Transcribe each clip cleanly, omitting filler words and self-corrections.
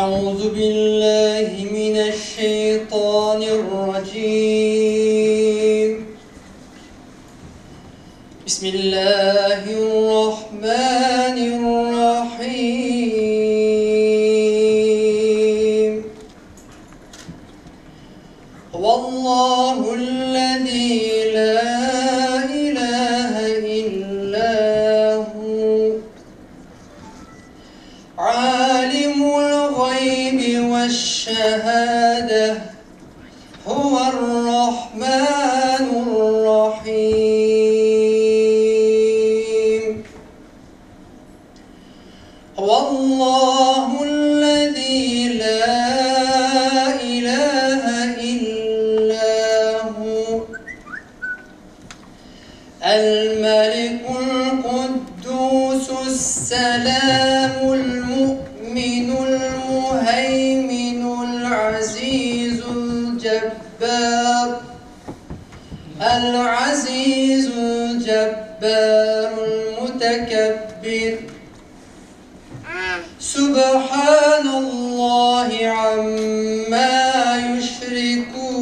أعوذ بالله من الشيطان الرجيم. بسم الله الرحمن الرحيم. هو الله الذي لا إله إلا هو، عالم الغيب والشهادة، هو الرحمن الرحيم. هو الله الذي لا إله إلا هو، الملك القدوس السلام المؤمن المهيمن العزيز الجبار العزيز الجبار المتكبر. سبحان الله عما يشركون.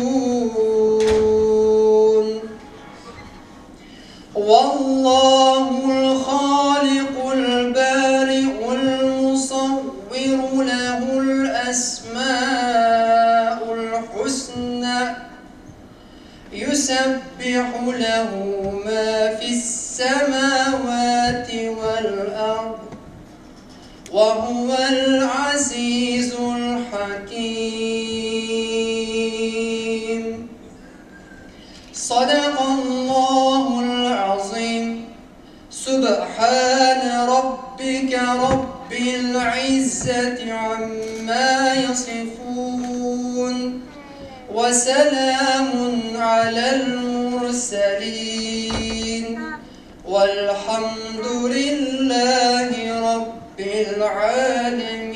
والله الخالق البارئ المصور له الأسماء الحسنى، يسبح له ما في السماوات والأرض وهو العزيز الحكيم. صدق الله العظيم. سبحان ربك رب العزة عما يصفون، وسلام على المرسلين، والحمد لله رب العالمين.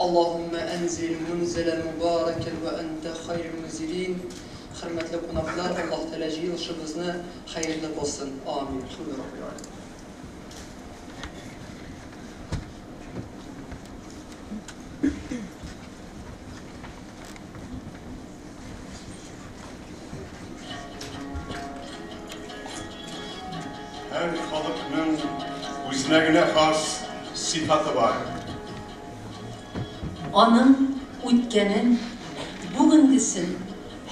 اللهم أنزل منزلا مباركا وأنت خير المنزلين. Хөрмәтле кунаклар, Аллаһ Тәгалә җыелышыбызны хәерле кылсын. Амин. Әлхәмдүлилләһи. Һәр халыкның үзенә генә хас сыйфаты бар. Аның үткәнен, бүгенгесен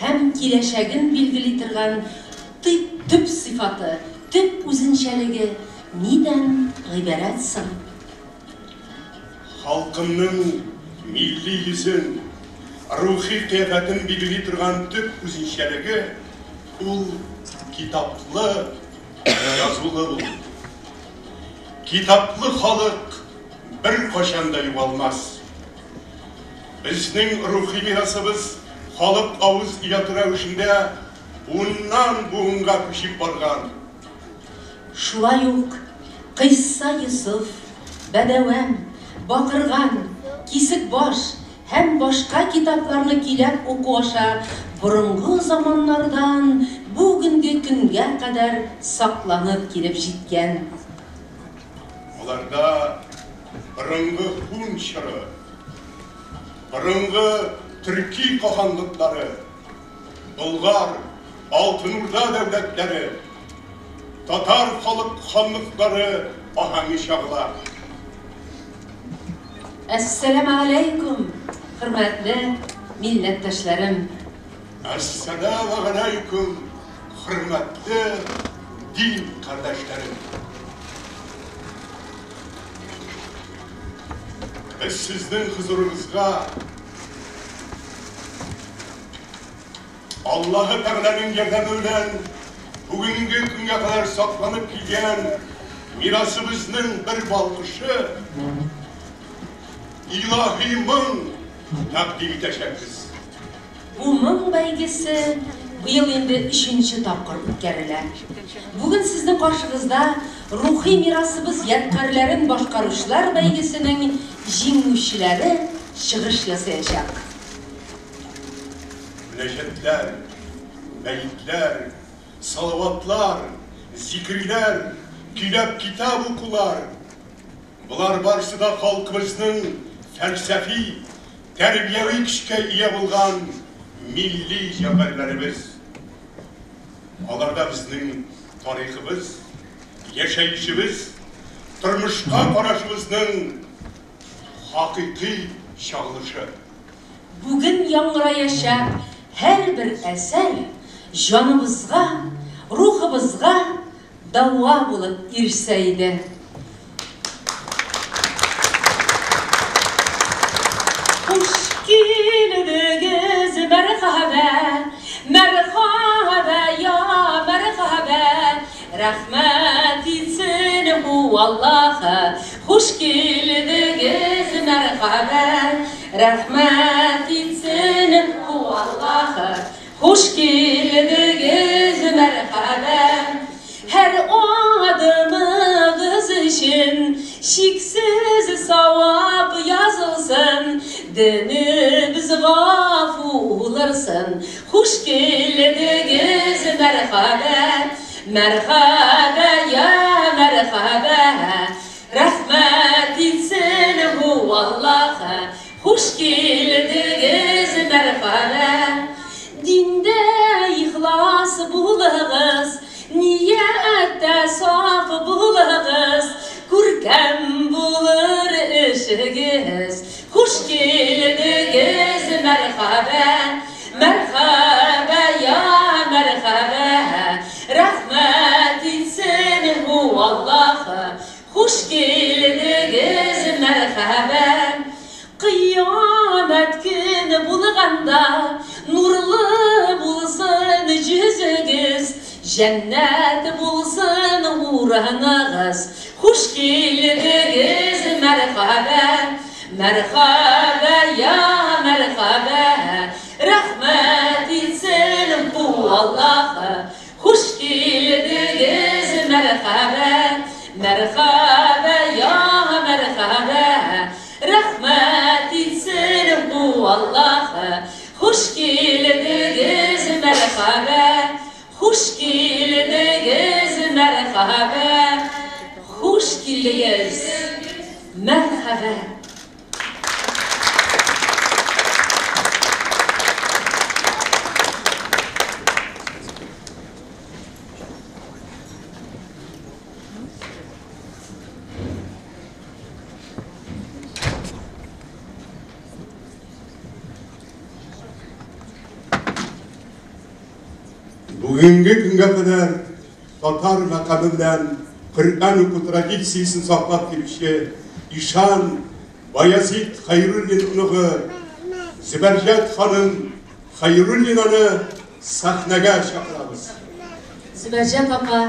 һәм киләчәген билгели торган төп сыйфаты, төп үзенчәлеге нидән гыйбарәт соң? Халкымның милли йөзен, рухи кыяфәтен билгели торган төп үзенчәлеге ул китаплы, язулы булу. Китаплы халык беркайчан да югалмас. Безнең рухи мирасыбыз халык авыз иҗаты рәвешендә буыннан буынга күчеп барган. Шулай ук Кыйсса Йосыф, Бәдәвәм, Бакырган, Кисекбаш һәм башка китапларны көйләп уку аша борынгы заманнардан бүгенге көнгә кадәр сакланып килеп җиткән. Аларда борынгы һун чоры, борынгы төрки каханлыклары, Болгар, Алтын Урда дәүләтләре, татар халык ханлыклары аһәңе чагыла. Әссәламегаләйкүм, хөрмәтле милләттәшләрем! Әссәламегаләйкүм, хөрмәтле дин кардәшләрем! Без сезнең хозурыгызга Аллаһы Тәгаләнең ярдәме белән бүгенге көнгә кадәр сакланып килгән мирасыбызның бер балкышы, илаһи моң тәкъдим итәчәкбез. Бу моң бәйгесе быел инде өченче тапкыр үткәрелә. Бүген сезнең каршыгызда рухи мирасыбыз ядкарьләрен башкаручылар бәйгесенең җиңүчеләре чыгыш ясаячак. Мөнәҗәтләр, бәетләр, салаватлар, зикерләр, көйләп китап укулар, Болар барысы да халкыбызның фәлсәфи, тәрбияви көчкә ия булган милли җәүһәрләребез. Аларда безнең тарихыбыз, яшәешебез, тормышка карашыбызның хакыйкый чагылышы. Бүген яңгыраячак һәрбер әсәр җаныбызга, рухыбызга дәва булып ирешсә иде. Хуш килдегез, мәрхәбә, мәрхәбә, я мәрхәбә, рәхмәт итсен һу Аллаһы. Хуш килдегез, мәрхәбә, рәхмәт итсен һу Аллаһы. Хуш килдегез, мәрхәбә. Һәр адымыгыз өчен чиксез савап язылсын, динебез гафу булырсын. Хуш килдегез, мәрхәбә, мәрхәбә, я мәрхәбә, рәхмәт итсен һу Аллаһы. Хуш килдегез, мәрхәбә. Диндә ихлас булыгыз, ниятта саф булыгыз, күркәм булыр эшегез. Хуш килдегез, мәрхәбә, мәрхәбә, я мәрхәбә, рәхмәт итсен һу Аллаһы. Хуш килдегез, мәрхәбә. Кыямәт көне булганда нурлы булсын йөзегез, җәннәт булсын урыныгыз. Хуш килдегез, мәрхәбә, мәрхәбә, я мәрхәбә, рәхмәт итсен һу Аллаһы. Хуш килдегез, мәрхәбә, мәрхәбә, я мәрхәбә, рәхмәт итсен һу Аллаһы. Хуш килдегез, мәрхәбә, хуш килдегез, мәрхәбә, хуш килдегез, мәрхәбә. Бүгенге көнгә кадәр татар мәкаме белән Коръән уку традициясен саклап килүче ишан Баязит Хәйруллин оныгы Зөбәрҗәт ханым Хәйруллинаны сәхнәгә чакырабыз. Зөбәрҗәт апа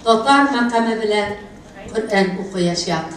татар мәкаме белән Коръән укыячак.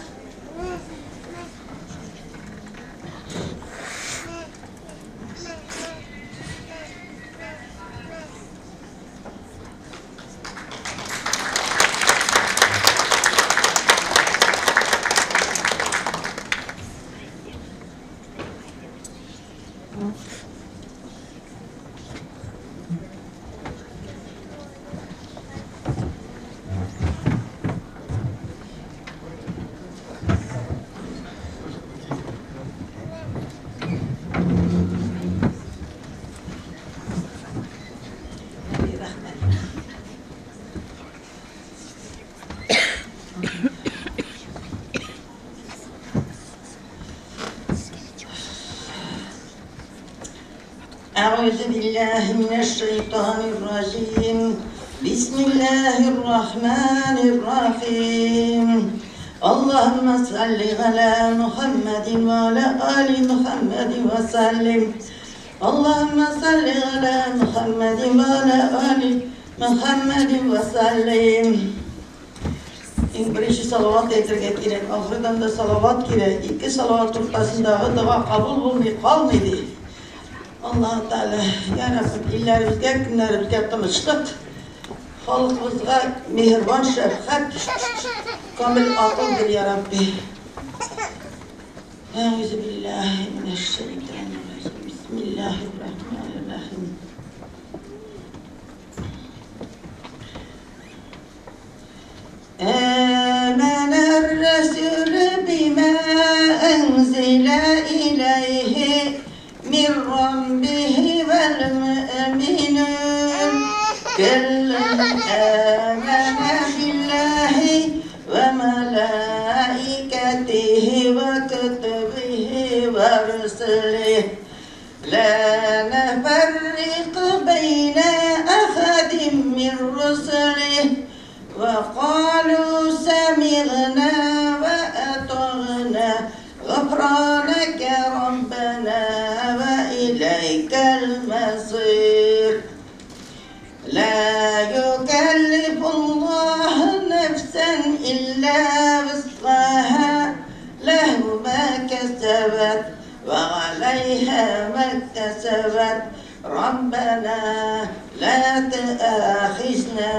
أعوذ بالله من الشيطان الرجيم. بسم الله الرحمن الرحيم. اللهم صل على محمد وعلى آل محمد وسلم. اللهم صل على محمد وعلى آل محمد وسلم. Иң беренче салават әйтергә кирәк, ахырдан да салават кирәк. Ике салават уртасындагы дога кабул булмый калмый ди. Аллаһ Тәгалә, я Раббым, илләребезгә, көннәребезгә тынычлык, халкыбызга миһербан, шәфкать, камил акыл бир, я Рабби. Әгъузу биллаһи минәш шайтанир раҗим. Бисмиллаһир рахманир рахим. آمن الرسول بما أنزل إليه من ربه والمؤمنون كل آمن بالله وملائكته وكتبه ورسله لا نفرق بين أحد من رسله وقالوا سمعنا وأطعنا غفرانك ربنا وإليك المصير. لا يكلف الله نفسا إلا وسعها له ما كسبت وعليها ما اكتسبت. ربنا لا تؤاخذنا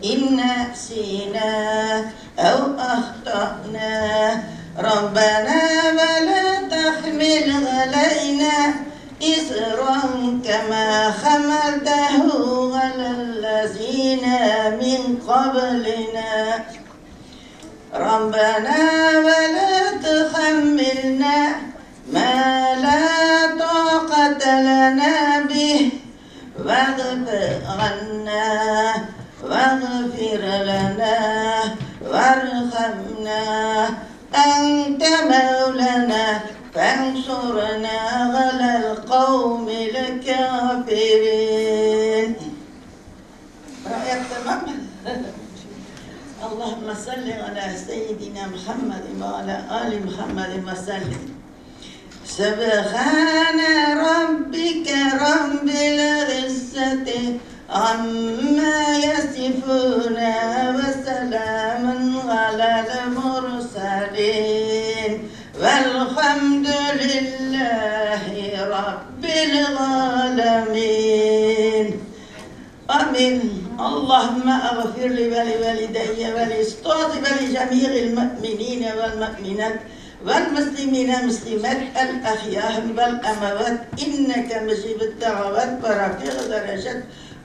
إن نسينا أو أخطأنا. ربنا ولا تحمل علينا إصرا كما حملته على الذين من قبلنا. ربنا ولا تحملنا ما لا طاقة لنا به واعف عنا واغفر لنا وارحمنا أنت مولانا فانصرنا على القوم الكافرين. رأيك تمام؟ اللهم صل على سيدنا محمد وعلى آل محمد وسلم. سبحان ربك رب العزة عما يصفون وسلام على المرسلين والحمد لله رب العالمين. آمين. اللهم اغفر لي ولوالدي ولأستاذي ولجميع المؤمنين والمؤمنات والمسلمين والمسلمات الأحياء والأموات إنك مجيب الدعوات ورفيع الدرجات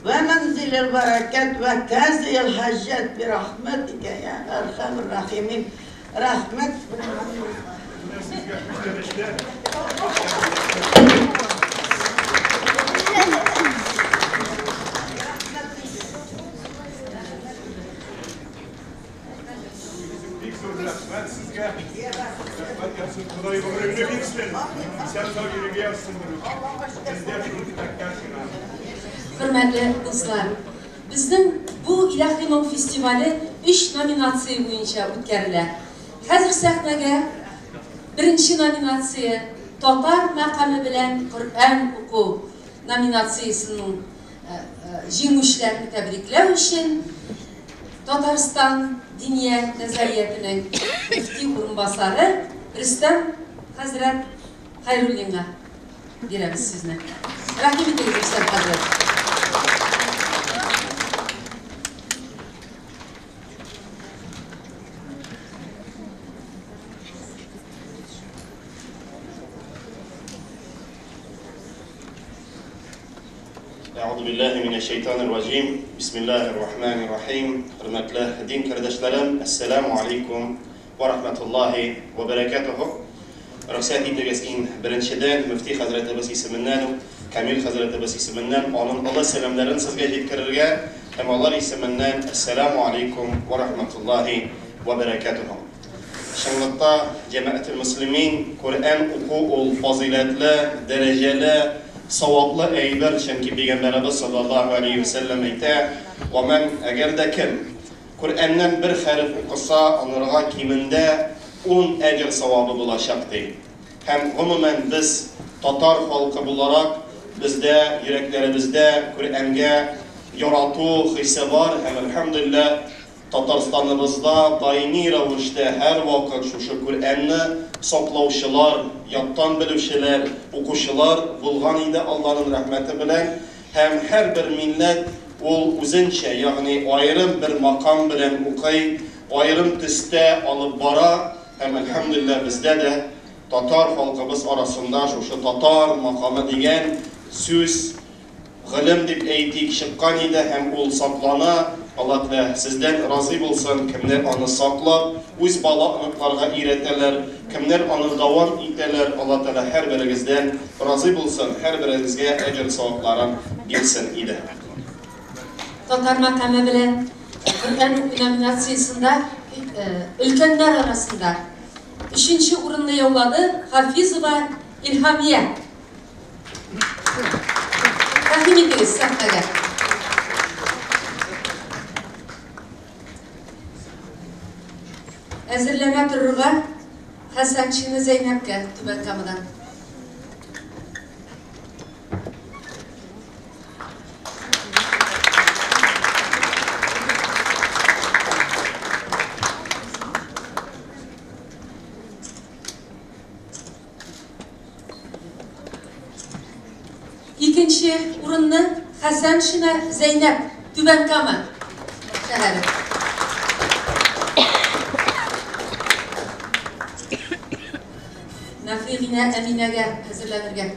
ومنزل البركات وكازي الحاجات برحمتك يا أرحم الراحمين. رحمة. Рәхмәт сезгә. Рәхмәт яусын, Ходай гомереңне бирсен. Исән сау йөрергә язсын. Бездә шул теләкләр сиңа. Хөрмәтле дуслар, безнең бу Илаһи моң фестивале 3 номинация буенча үткәрелә. Хәзер сәхнәгә беренче номинация татар мәкаме белән Коръән уку номинациясенең җиңүчеләрен тәбрикләү өчен Татарстан Диния нәзариятенең мөфти урынбасары Рөстәм хәзрәт Хәйруллинга бирәбез сүзне. Рәхим итегез, Рөстәм хәзрәт. أعوذ بالله من الشيطان الرجيم. بسم الله الرحمن الرحيم. Хөрмәтле дин кардәшләрем, ассаламу алейкум ва рахматуллахи ва баракатуху. Рөхсәт итегез, иң беренчедән мөфти хәзрәтебез исеменнән, Камил хәзрәтебез исеменнән аның олы сәламнәрен сезгә җиткерергә һәм алар исеменнән ассаламу алейкум ва рахматуллахи ва баракатуху. Чынлыкта җәмәгател мөслимин Коръән уку ул фазыйләтле, дәрәҗәле, саваплы әйбер, чөнки Пәйгамбәребез саллаллаһу алейхи ва сәлләм әйтә: "Ва ман әгәр дә кем Коръәннән бер хәреф укыса, анарга кимендә 10 әҗер савабы булачак" ди. Һәм гомумән без татар халкы буларак бездә йөрәкләребездә Коръәнгә ярату хисе бар һәм әлхәмдүлилләһ Татарстаныбызда даими рәвештә һәр вакыт шушы Коръәнне саклаучылар, яттан белүчеләр, укучылар булган иде Аллаһның рәхмәте белән. Һәм һәрбер милләт ул үзенчә, ягъни аерым бер макам белән укый, аерым төстә алып бара. Һәм әлхәмдүлилләһ бездә дә татар халкыбыз арасында шушы татар макамы дигән сүз гыйлем дип әйтик чыккан иде һәм ул саклана. Алла Тәгалә сездән разый булсын, кемнәр аны саклап, үз бала-оныкларга өйрәтәләр, кемнәр аны дәвам итәләр, Алла Тәгалә һәрберегездән разый булсын, һәрберегезгә әҗер-савапларын бирсен иде. Татар мәкаме белән Коръән уку номинациясендә өлкәннәр арасында өченче урынны яулады Хафизова Илһамия. Рәхим итегез сәхнәгә. Әзерләнә торырга Хәсәншина Зәйнәпкә Түбән Камадан. Икенче урынны Хәсәншина Зәйнәп, Түбән Кама шәһәре. Нәфигинә Әминәгә әзерләнергә.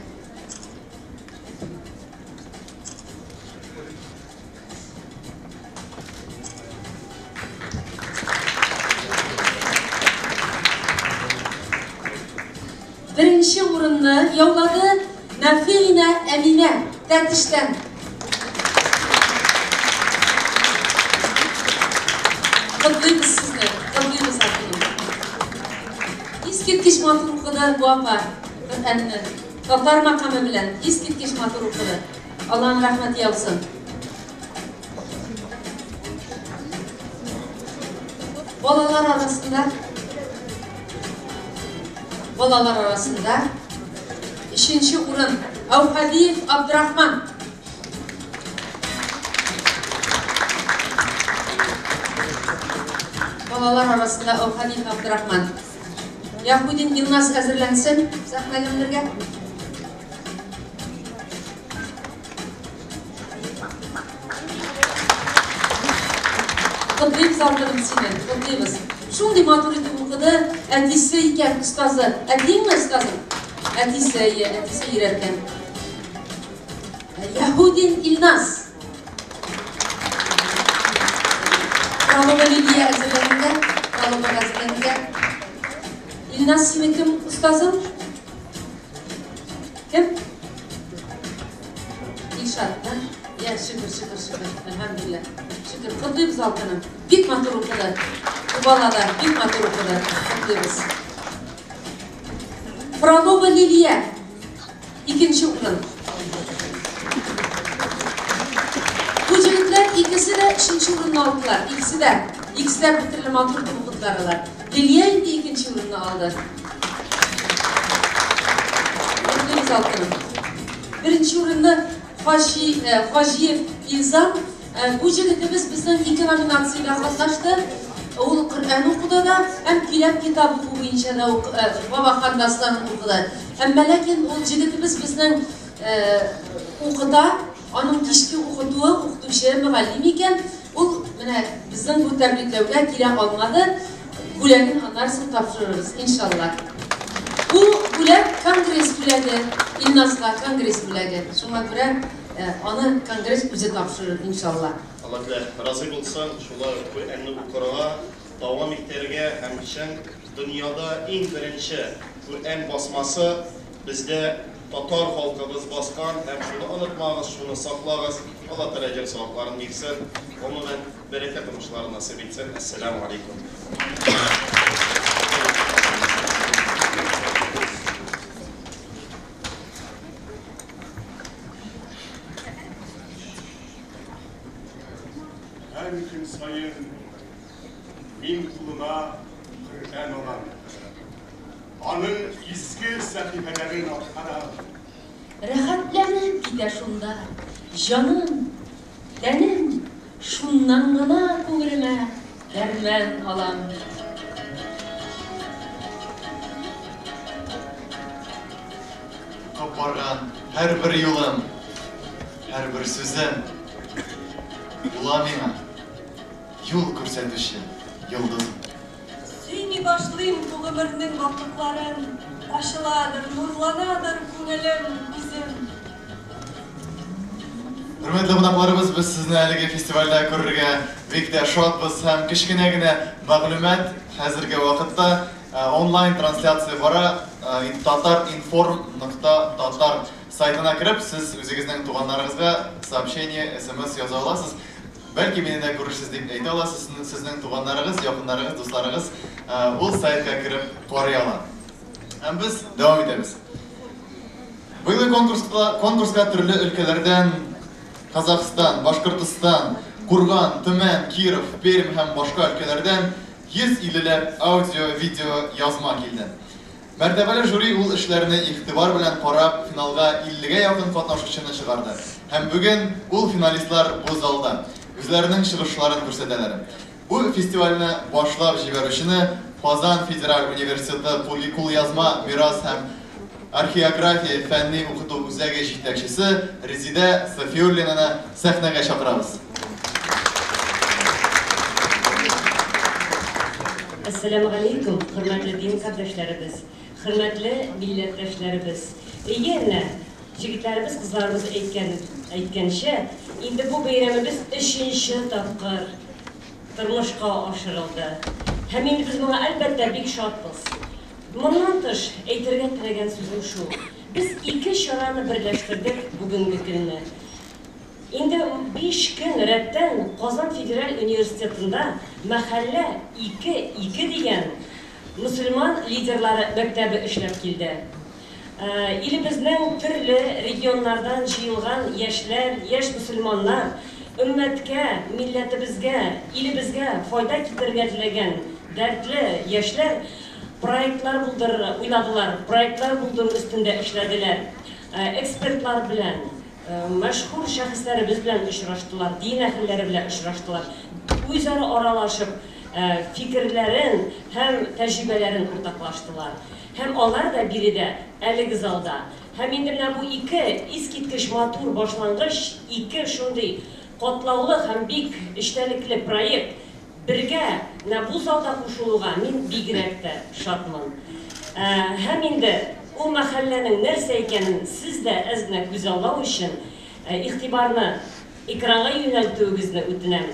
Беренче урынны яулады Нәфигинә Әминә, Тәтештән. Котлыйбыз сезне, котлыйбыз, Әминә. Искиткеч матур укыды бу апа Коръәнне. Татар макамы белән искиткеч матур укыды. Аллаһның рәхмәте яусын. Балалар арасында Балалар арасында өченче урын Әүхәдиев Абдрахман. Балалар арасында Әүхәдиев Абдрахман. Яһудин Илназ әзерләнсен сәхнәгә менергә. Котлыйбыз, алтыным, сине, котлыйбыз. Шундый матур итеп укыды, әтисе икән остазы. Әтиеңме остазың? Әтисе, әйе, әтисе өйрәткән. Яһудин Илназ. Фролова Лилия әзерләнергә, Фролова әзерләнергә. Илназ, сине кем остазың? Кем? Илшат, да? Я, шөкер, шөкер, шөкер. Әлхәмдүлилләһ. Шөкер. Котлыйбыз алтыным. Бик матур укыды. Бу бала да бик матур укыды. Котлыйбыз. Фролова Лилия. Икенче урын. Бу җегетләр икесе дә өченче урынны алдылар. Икесе дә. Икесе дә бер төрле матур итеп укыдылар алар. Лилия инде икенче урынны алды. Котлыйбыз алтыным. Беренче урынны Хаҗи, э, Хаҗиев Илзам. Э, бу җегетебез безнең ике номинациядә катнашты. Ул Коръән укуда да, һәм көйләп китап уку буенча да ук, э, Бабахан дастанын укыды. Әмма ләкин ул җегетебез безнең укыта, аның кичке укытуы, укытучы, мөгаллим икән. Ул менә безнең бу тәбрикләүгә килә алмады. Бүләген аннан соң тапшырырбыз, иншалла. Бу бүләк конгресс бүләге, Илназга конгресс бүләге. Шуңа күрә аны конгресс үзе тапшырыр, иншалла. Алла Тәгалә разый булсын, шулай ук Коръәнне укырга дәвам итәргә һәм чын дөньяда иң беренче Коръән басмасы бездә татар халкыбыз баскан һәм шуны онытмагыз, шуны саклагыз. Алла Тәгалә әҗер-савапларын бирсен. Гомумән, бәрәкәт уңышлары насыйп итсен. Әссәламү алейкум. Һәр көн саен мин кулыма Коръән алам. Аның изге сәхифәләрен актарам. Рәхәтләнеп китә шунда җаным, тәнем, шуннан гына күңелемә дәрман алам. Укып барган һәрбер юлым, һәрбер сүзем була миңа юл күрсәтүче йолдызым. Сөйми башлыйм бу гомернең ваклыкларын, Ачыладыр, нурланадыр күңелем, күзем. Хөрмәтле кунакларыбыз, без сезне әлеге фестивальдә күрергә бик тә шатбыз һәм кечкенә генә мәгълүмат: хәзерге вакытта онлайн трансляция бара. Татаринформ.татар сайтына кереп, сез үзегезнең туганнарыгызга сообщение, смс яза аласыз. Бәлки, мине дә күрерсез дип әйтә аласыз. Сезнең туганнарыгыз, якыннарыгыз, дусларыгыз ул сайтка кереп карый ала. Һәм без дәвам итәбез. Быелгы конкурска төрле өлкәләрдән: Казахстан, Башкортостан, Курган, Төмән, Киров, Пермь һәм башка өлкәләрдән 150ләп аудио, видео язма килде. Мәртәбәле жюри ул эшләрне игътибар белән карап, финалга 50гә якын катнашучыны чыгарды. Һәм бүген ул финалистлар бу залда үзләренең чыгышларын күрсәтәләр. Бу фестивальне башлап җибәрүчене, Казан федераль университеты кулъязма мирас һәм археография фәнни укыту үзәге җитәкчесе Резидә Сафиуллинаны сәхнәгә чакырабыз. Әссәламү галәйкүм, хөрмәтле дин кардәшләребез, хөрмәтле милләттәшләребез. Әйе, әнә, җегетләребез, кызларыбыз әйткәнчә, инде бу бәйрәмебез өченче тапкыр тормышка ашырылды. Һәм инде без моңа, әлбәттә, бик шатбыз. Моннан тыш, әйтергә теләгән сүзем шул. Без ике чараны берләштердек бүгенге көнне. Инде 5 көн рәттән Казан федераль университетында «Мәхәллә 2-2» дигән мөселман лидерлары мәктәбе эшләп килде. Илебезнең төрле регионнардан җыелган яшьләр, яшь мөселманнар, өммәткә, милләтебезгә, илебезгә файда китерергә теләгән дәртле яшьләр проектлар булдырыр уйладылар, проектлар булдыру өстендә эшләделәр. Экспертлар белән, мәшһүр шәхесләребез белән очраштылар, дин әһелләре белән очраштылар. Үзара аралашып, фикерләрен һәм тәҗрибәләрен уртаклаштылар. Һәм алар да биредә, әлеге залда. Һәм инде менә бу ике искиткеч матур башлангыч, ике шундый катлаулы һәм бик эчтәлекле проект бергә менә бу залда кушылуга мин бигрәк тә шатмын. Һәм инде ул мәхәлләнең нәрсә икәнен сез дә әз генә күзаллау өчен игътибарны экранга юнәлтүегезне үтенәм.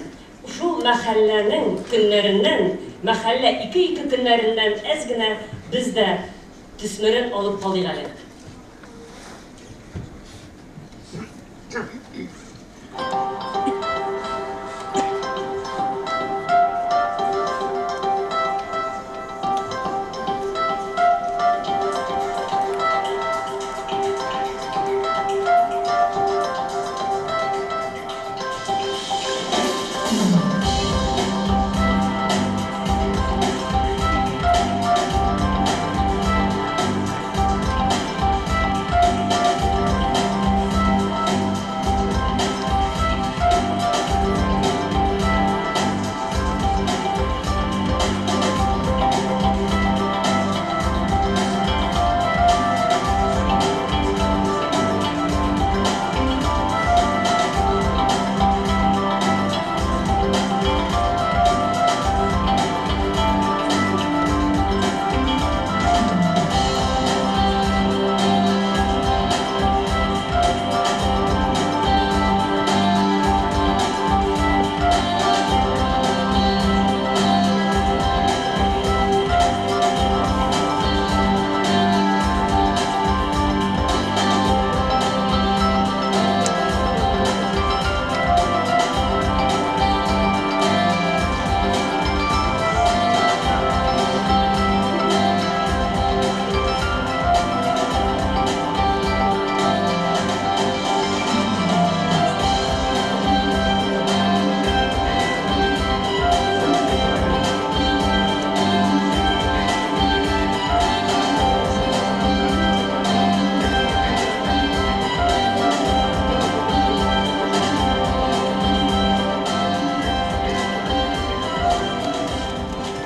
Шул мәхәлләнең көннәреннән, мәхәллә 2-2 көннәреннән әз генә без дә төсмерен алып калыйк әле.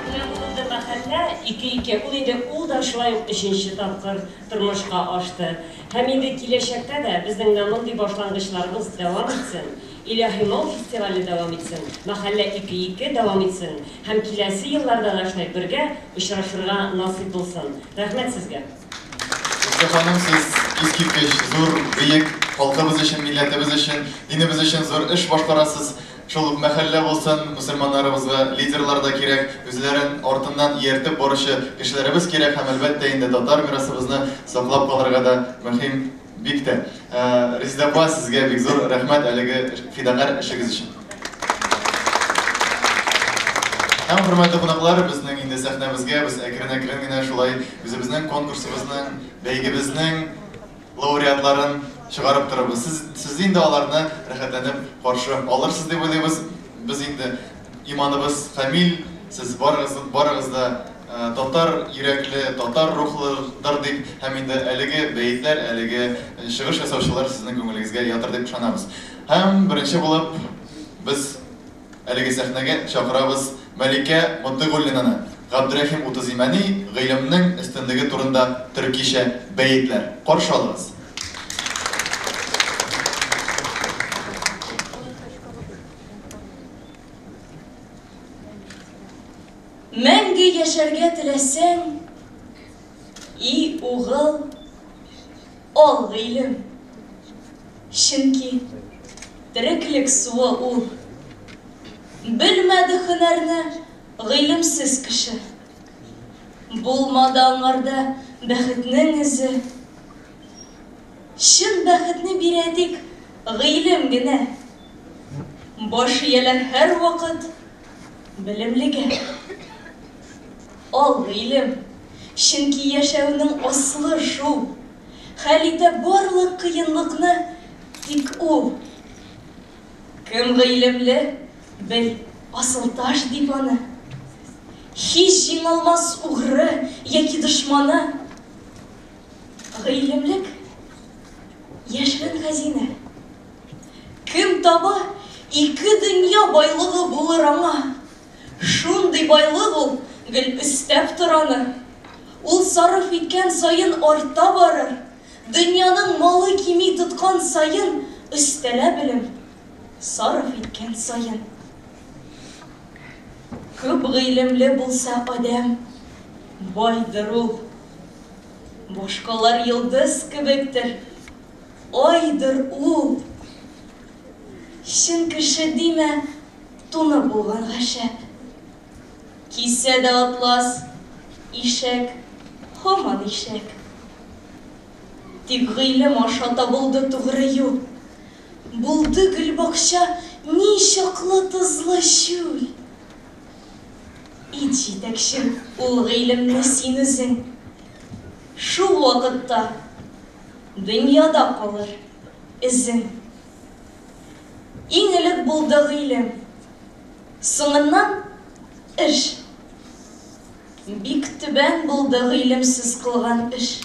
Менә бу булды мәхәллә 2-2. Ул инде ул да шулай ук өченче тапкыр тормышка ашты. Һәм инде киләчәктә дә безнең менә мондый башлангычларыбыз дәвам итсен. Илаһи моң фестивале дәвам итсен, мәхәллә 2-2 дәвам итсен һәм киләсе елларда да шулай бергә очрашырга насыйп булсын. Рәхмәт сезгә. Резидә ханым, сез искиткеч зур, бөек Халкыбыз өчен, милләтебез өчен, динебез өчен зур эш башкарасыз. Шул ук мәхәллә булсын, мөселманнарыбызга лидерлар да кирәк, үзләрен артыннан ияртеп баручы кешеләребез кирәк һәм, әлбәттә инде, татар мирасыбызны саклап калырга да мөһим бик тә. Резеда апа, сезгә бик зур рәхмәт әлеге фидакарь эшегез өчен. Һәм, хөрмәтле кунаклар, безнең инде сәхнәбезгә без әкрен-әкрен генә шулай үзебезнең конкурсыбызның, бәйгебезнең лауреатларын чыгарып торырбыз. Сез, сез инде аларны рәхәтләнеп каршы алырсыз дип уйлыйбыз. Без инде иманыбыз камил, сез барыгыз, барыгыз да татар йөрәкле, татар рухлыдыр дип һәм инде әлеге бәетләр, әлеге чыгыш ясаучылар сезнең күңелегезгә ятыр дип ышанабыз. Һәм беренче булып без Әлеге сәхнәгә чакырабыз Мәликә Мотыйгуллинаны, Габдрәхим Утыз Имәни гыйлемнең өстенлеге турында төркичә бәетләр. Каршы алыгыз. Мәңге яшәргә теләсәң, и угыл, ал гыйлем. Чөнки тереклек суы ул. Белмәде һөнәрне гыйлемсез кеше. Булмады аңарда бәхетнең эзе. Чын бәхетне бирә тик гыйлем генә. Баш ияләр һәрвакыт белемлегә. Ал гыйлем, чөнки яшәүнең асылы шул. Хәл итә барлык кыенлыкны тик ул. Кем гыйлемле, бел, асылташ дип аны. Һич җиңалмас угры яки дошманы. Гыйлемлек, яшерен хәзинә. Кем таба, ике дөнья байлыгы булыр аңа. Шундый байлык ул, гел өстәп тор аны. Ул сарыф иткән саен арта барыр. Дөньяның малы кими тоткан саен өстәлә белем, сарыф иткән саен. Күп гыйлемле булса адәм, байдыр ул. Башкалар йолдыз кебектер, айдыр ул. Чын кеше димә, туны булганга шәп. Кисә дә атлас, ишәк, һаман ишәк. Тик гыйлем аша табылды тугры юл. Булды гөлбакча ничаклы тозлы чүл. Ит җитәкчең ул гыйлемне син үзең. Шул вакытта дөньяда калыр эзең. Иң элек булды гыйлем. Соңыннан эш. Бик түбән булды гыйлемсез кылган эш.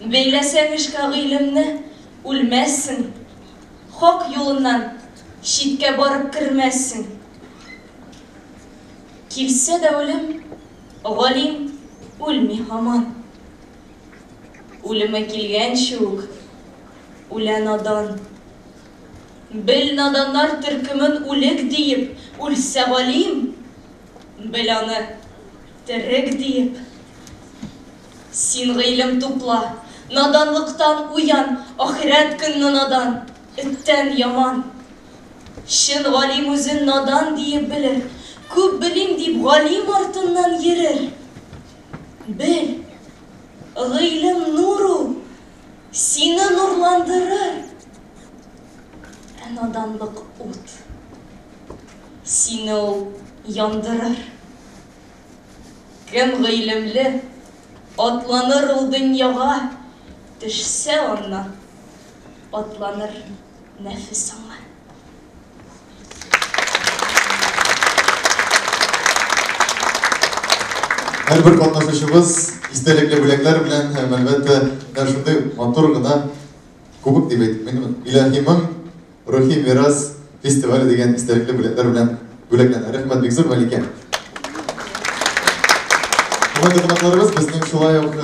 Бәйләсәң эшкә гыйлемне, үлмәссең. Хак юлыннан читкә барып кермәссең. Килсә дә үлем, галим үлми һаман. Үлеме килгәнче үк үлә надан. Бел наданнар төркемен үлек диеп, үлсә галим, бел аны терек диеп. Син гыйлем тупла, наданлыктан уян, ахирәт көнне надан, эттән яман. Чын галим үзен надан диеп белер, күп белим дип галим артыннан йөрер. Бел, гыйлем нур ул, сине нурландырыр. Ә наданлык ут, сине ул яндырыр. Кем гыйлемле, атланыр ул дөньяга, төшсә аннан, атланыр нәфес аңа. Һәрбер катнашучыбыз истәлекле бүләкләр белән һәм, әлбәттә, менә шундый матур гына кубок дип әйтик, мин Илаһи моң рухи мирас фестивале дигән истәлекле бүләкләр белән бүләкләнә. Рәхмәт бик зур, Мәликә. Хөрмәтле кунакларыбыз, безнең шулай ук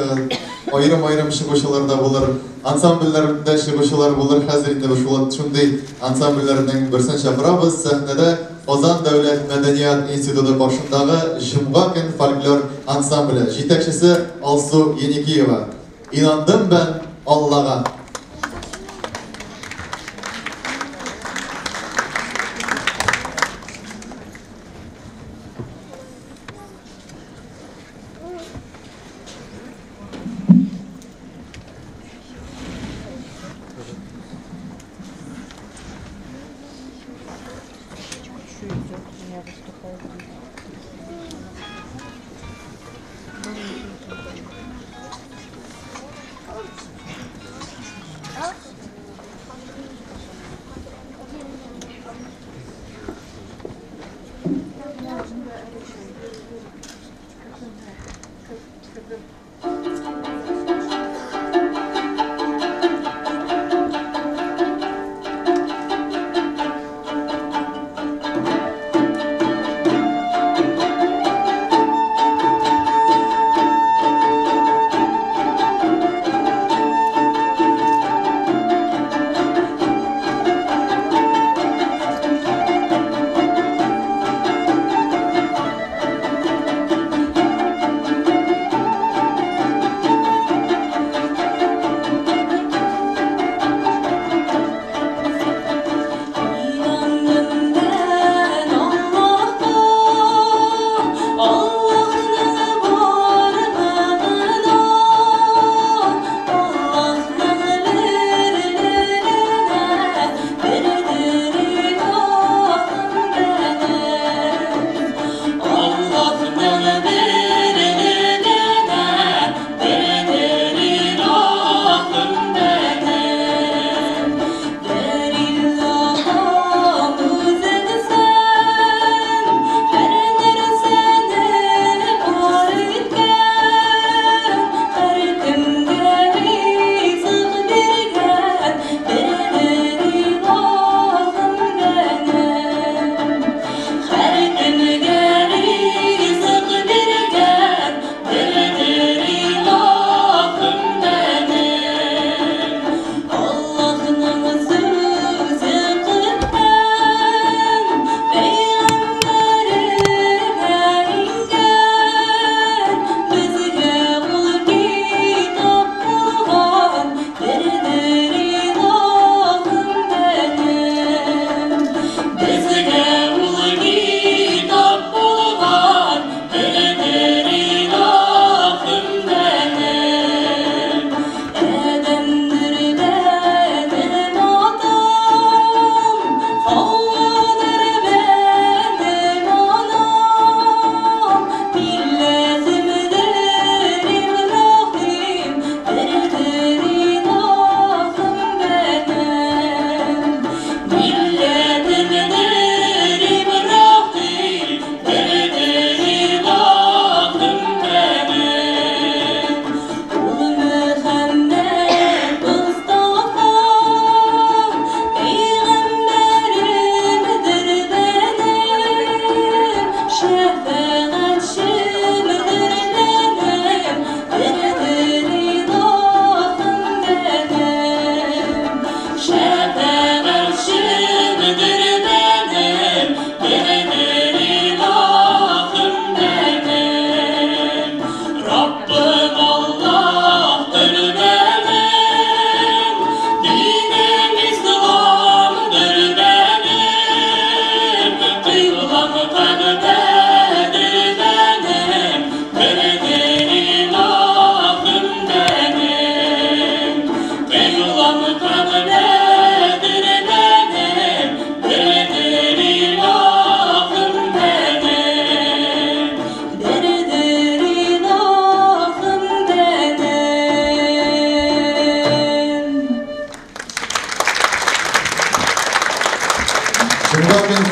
аерым-аерым чыгучылар да булыр, ансамбльләрдә чыгучылар булыр. Хәзер инде без шулай шундый ансамбльләрнең берсен чакырабыз. Сәхнәдә Казан дәүләт мәдәният институты каршындагы Җомга көн фольклор ансамбле, җитәкчесе Алсу Еникиева. Инандым бән Аллага.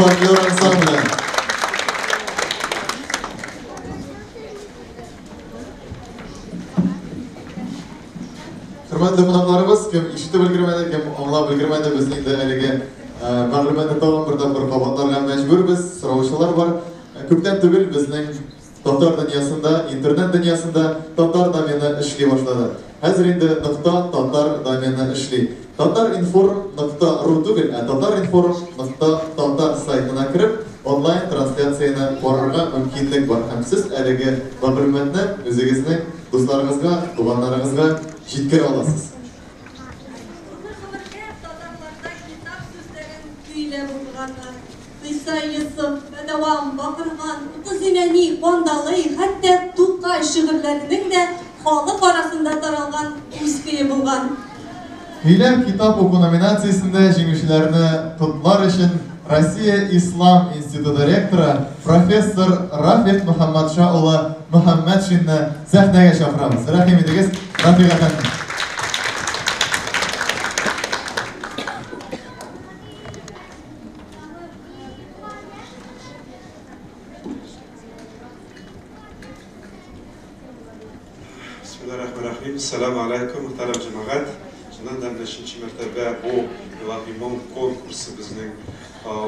Фольклор ансамбле. Хөрмәтле кунакларыбыз, кем ишетеп өлгермәде, кем аңлап өлгермәде, без инде әлеге мәгълүматны тагын бер тапкыр кабатларга мәҗбүрбез. Сораучылар бар. Күптән түгел безнең татар дөньясында, интернет дөньясында татар домены эшли башлады. Хәзер инде нокта татар домены эшли. Татаринформ.ру түгел, ә татаринформ.татар сайтына кереп, онлайн трансляцияне карарга мөмкинлек бар. Һәм сез әлеге мәгълүматны үзегезнең дусларыгызга, туганнарыгызга җиткерә аласыз. Татарларда китап сүзләрен көйләп укыганнар. Иса Йосыф, Бәдәвам, Бакырган, Утыз Имәни, Кандалый, хәтта Тукай шигырьләренең дә халык арасында таралган үз көе булган. Көйләп китап уку номинациясендә җиңүчеләрне котлар өчен Россия Ислам институты ректоры профессор Рафик Мөхәммәтша улы Мөхәммәтшинны сәхнәгә чакырабыз. Рәхим итегез, Рафик әфәнде. Бисмиллаһир-рахманир-рахим. Ассаламу алейкум, мөхтәрәм җәмәгать. Чыннан да менә өченче мәртәбә бу Илаһи моң конкурсы безнең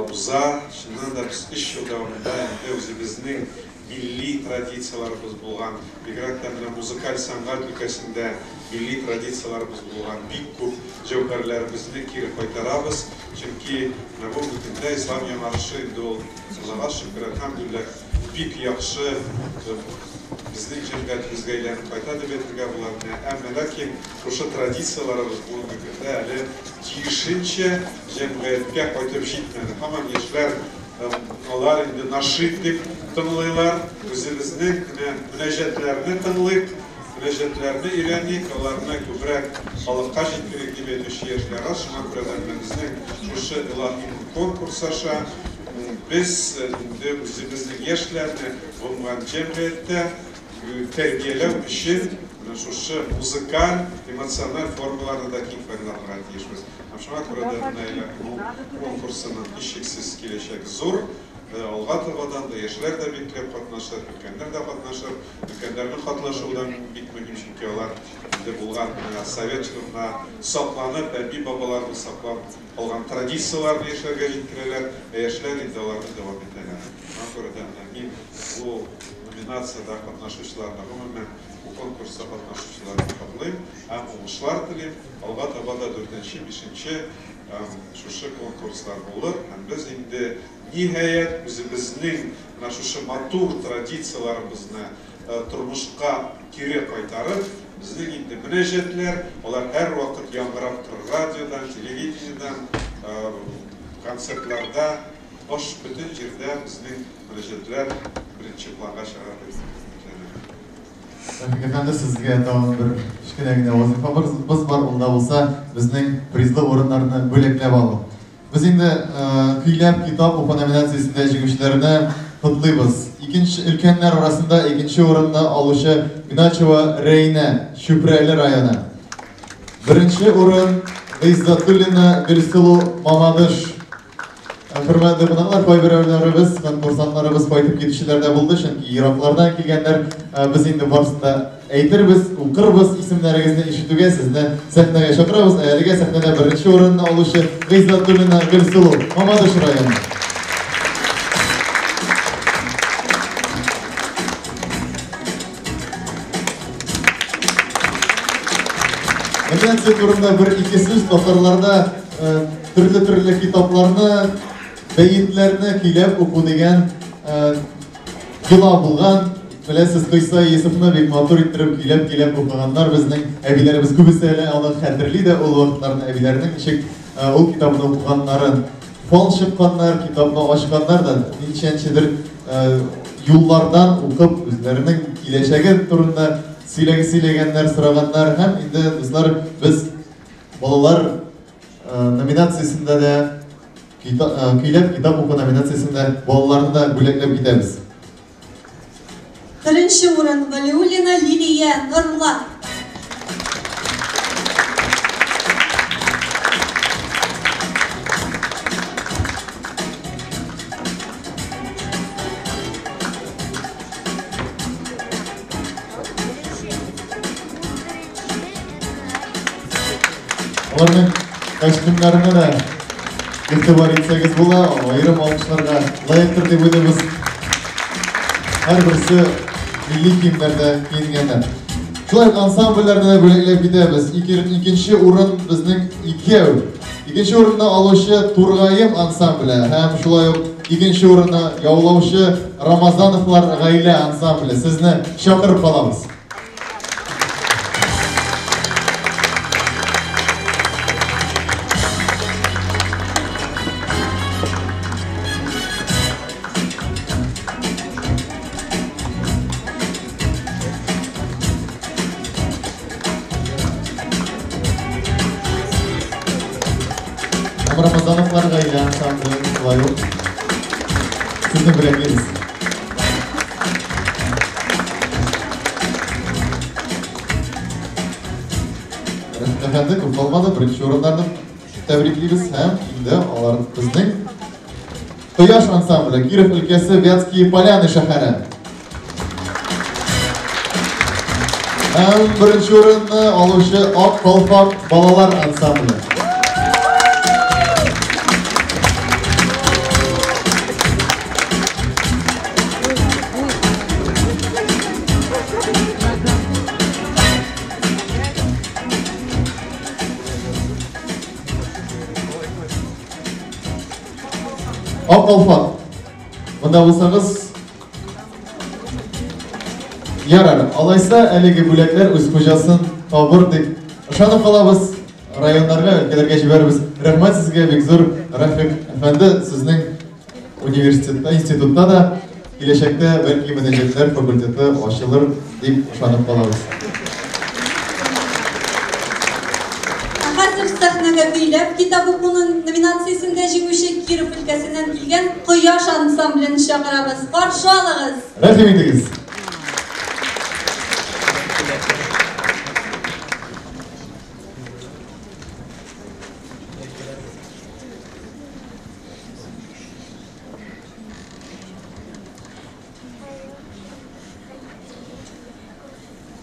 уза. Чыннан да без 3 ел дәвамында инде үзебезнең милли традицияләребез булган, бигрәк тә менә музыкаль сәнгать өлкәсендә милли традицияләребез булган бик күп җәүһәрләребезне кире кайтарабыз. Чөнки менә бүгенге көндә ислам яңарышы инде ул, Аллага шөкер, әлхәмдүлилләһ, бик яхшы безнең җәмгыятебезгә әйләнеп кайта дип әйтергә була. Менә әмма ләкин шушы традицияләребез бүгенге көндә әле тиешенчә җәмгыятькә кайтып җитмәде. Һаман яшьләр алар инде нашид дип тыңлыйлар. Үзебезнең менә мөнәҗәтләрне тыңлыйк, мөнәҗәтләрне өйрәник, аларны күбрәк халыкка җиткерик дип әйтүче яшьләр аз. Шуңа күрә дә менә безнең шушы Илаһи конкурс аша без инде үзебезнең яшьләрне гомумән җәмгыятьтә тәрбияләү өчен менә шушы музыкаль, эмоциональ формаларны да киң файдаланырга тиешбез. Һәм шуңа күрә дә менә Илаһи моң конкурсының һичшиксез киләчәге зур. Алга табадан да яшьләр дә бик теләп катнашыр, өлкәннәр дә катнашыр. Өлкәннәрнең катнашуы да бик мөһим, чөнки алар инде булган совет чорына сакланып, әби-бабаларыбыз саклап калган традицияләрне яшьләргә җиткерәләр, ә яшьләр инде аларны дәвам итәләр. Шуңа күрә дә менә мин бу номинациядә катнашучыларны, гомумән бу конкурста катнашучыларны котлыйм һәм уңышлар телим. Алга таба да 4-нче, 5-нче шушы конкурслар булыр һәм без инде ниһаять үзебезнең менә шушы матур традицияләребезне тормышка кире кайтарып, безнең инде мөнәҗәтләр, алар һәрвакыт яңгырап торыр радиодан, телевидениедән, концертларда, баш бөтен җирдә безнең мөнәҗәтләр беренче планга чыгар дип өметләнәм. Рафик әфәнде, сезгә тагын бер кечкенә генә вазифабыз бар, ул да булса безнең призлы урыннарны бүләкләп алу. Без инде көйләп китап уку номинациясендә җиңүчеләрне котлыйбыз. Икенче өлкәннәр арасында икенче урынны алучы Гначева Рәйнә, Чүпрәле районы. Беренче урын Гыйззатуллина Гөлсылу, Мамадыш. Хөрмәтле кунаклар, кайберәүләребез, конкурсантларыбыз кайтып китүчеләр дә булды, чөнки ераклардан килгәннәр. Без инде барысын да әйтербез, укырбыз, исемнәрегезне ишетүгә сезне сәхнәгә чакырабыз. Ә әлегә сәхнәдә беренче урынны алучы Гыйззатуллина Гөлсылу, Мамадыш районы. Номинация турында бер-ике сүз. Татарларда төрле-төрле китапларны, бәетләрне көйләп уку дигән йола булган. Беләсез, Кыйса Йосыфны бик матур иттереп көйләп-көйләп укыганнар безнең әбиләребез. Күбесе әле аны хәтерли дә ул вакытларны, әбиләренең ничек ул китапны укыганнарын. Фал чыкканнар, китапны ачканнар да ничәнчедер юллардан укып үзләренең киләчәге турында сөйләгәннәр, сораганнар. Һәм инде, дуслар, без балалар номинациясендә дә көйләп китап уку номинациясендә балаларны да бүләкләп китәбез. Беренче урын Валиуллина Лилия, Норлат. Аларның костюмнарына да игътибар итсәгез була, аерым алкышларга лаектыр дип уйлыйбыз. Һәрберсе милли киемнәрдә киенгәннәр. Шулай ук ансамбльләрне дә бүләкләп китәбез. Икенче урын безнең икәү. Икенче урынны алучы Тургаем ансамбле һәм шулай ук икенче урынны яулаучы Рамазановлар гаилә ансамбле. Сезне чакырып калабыз. Рамазановлар гаилә ансамбле шулай ук. Сезне бүләклибез. Рәфит әфәнде, күп калмады, беренче урыннарны тәбриклибез һәм инде алар безнең Кояш ансамбле, Киров өлкәсе, Вятские Поляны шәһәре. Һәм беренче урынны алучы Ак калфак балалар ансамбле. Ак калфак. Монда булсагыз, ярар, алайса әлеге бүләкләр үз хуҗасын табыр дип ышанып калабыз. Районнарга, өлкәләргә җибәрербез. Рәхмәт сезгә бик зур, Рафик әфәнде, сезнең университетта, институтта да киләчәктә бәлки мөнәҗәтләр факультеты ачылыр дип ышанып калабыз. Ә хәзер сәхнәгә көйләп китап укуның номинациясендә җиңүче Киров өлкәсеннән килгән Кояш ансамблен чакырабыз. Каршы алыгыз! Рәхим итегез!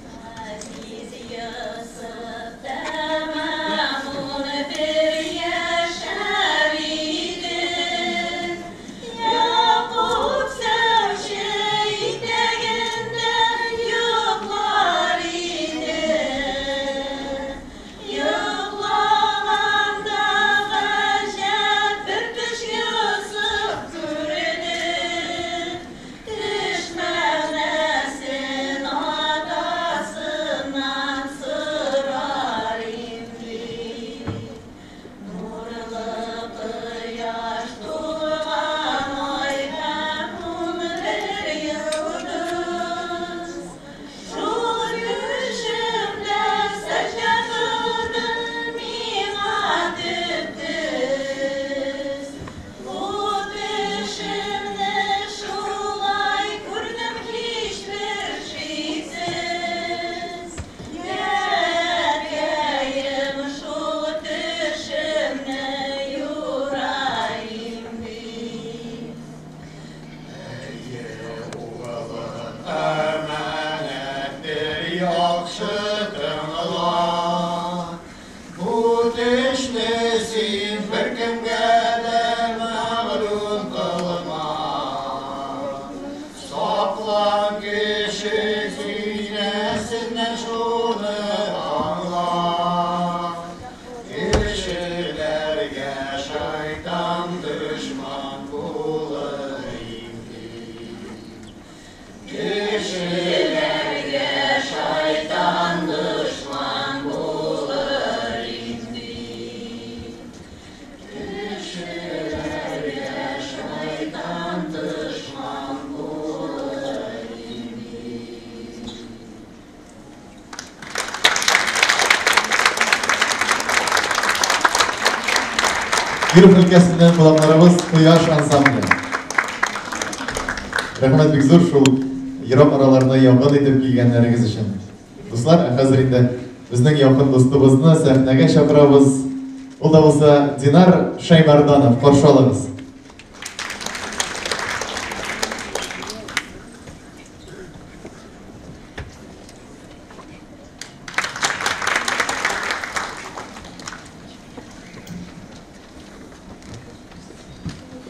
Газиз Йосыф тәмам 11 яшәр иде. Якуб сәүче итәгендә йоклар иде. Йоклаганда гаҗәп бер төш Йосыф күрде. Төш мәгънәсен атасыннан сорар имди. Нурлы кояш тулган ай һәм 11 йолдыз. Шул төшемдә сәҗдә кылдым миңа төп-төз. Бу төшемне шулай күрдем һичбер шиксез. Әткәем шул төшемне юрар имди. Әманәттер яхшы тыңла. Бу төшне син беркемгә дә мәгълүм кылма. Сакла кеше зинәсеннән шуны аңла. Кешеләргә шайтан дошман булыр имди. Кешеләргә шайтан дошман булыр имди. Кешеләргә шайтан дошман булыр имди. Киров өлкәсеннән кунакларыбыз Кояш ансамбле. Рәхмәт бик зур шул ерак араларны якын итеп килгәннәрегез өчен. Дуслар, ә хәзер инде безнең якын дустыбызны сәхнәгә чакырабыз. Ул да булса Динар Шаймарданов, каршы алыгыз.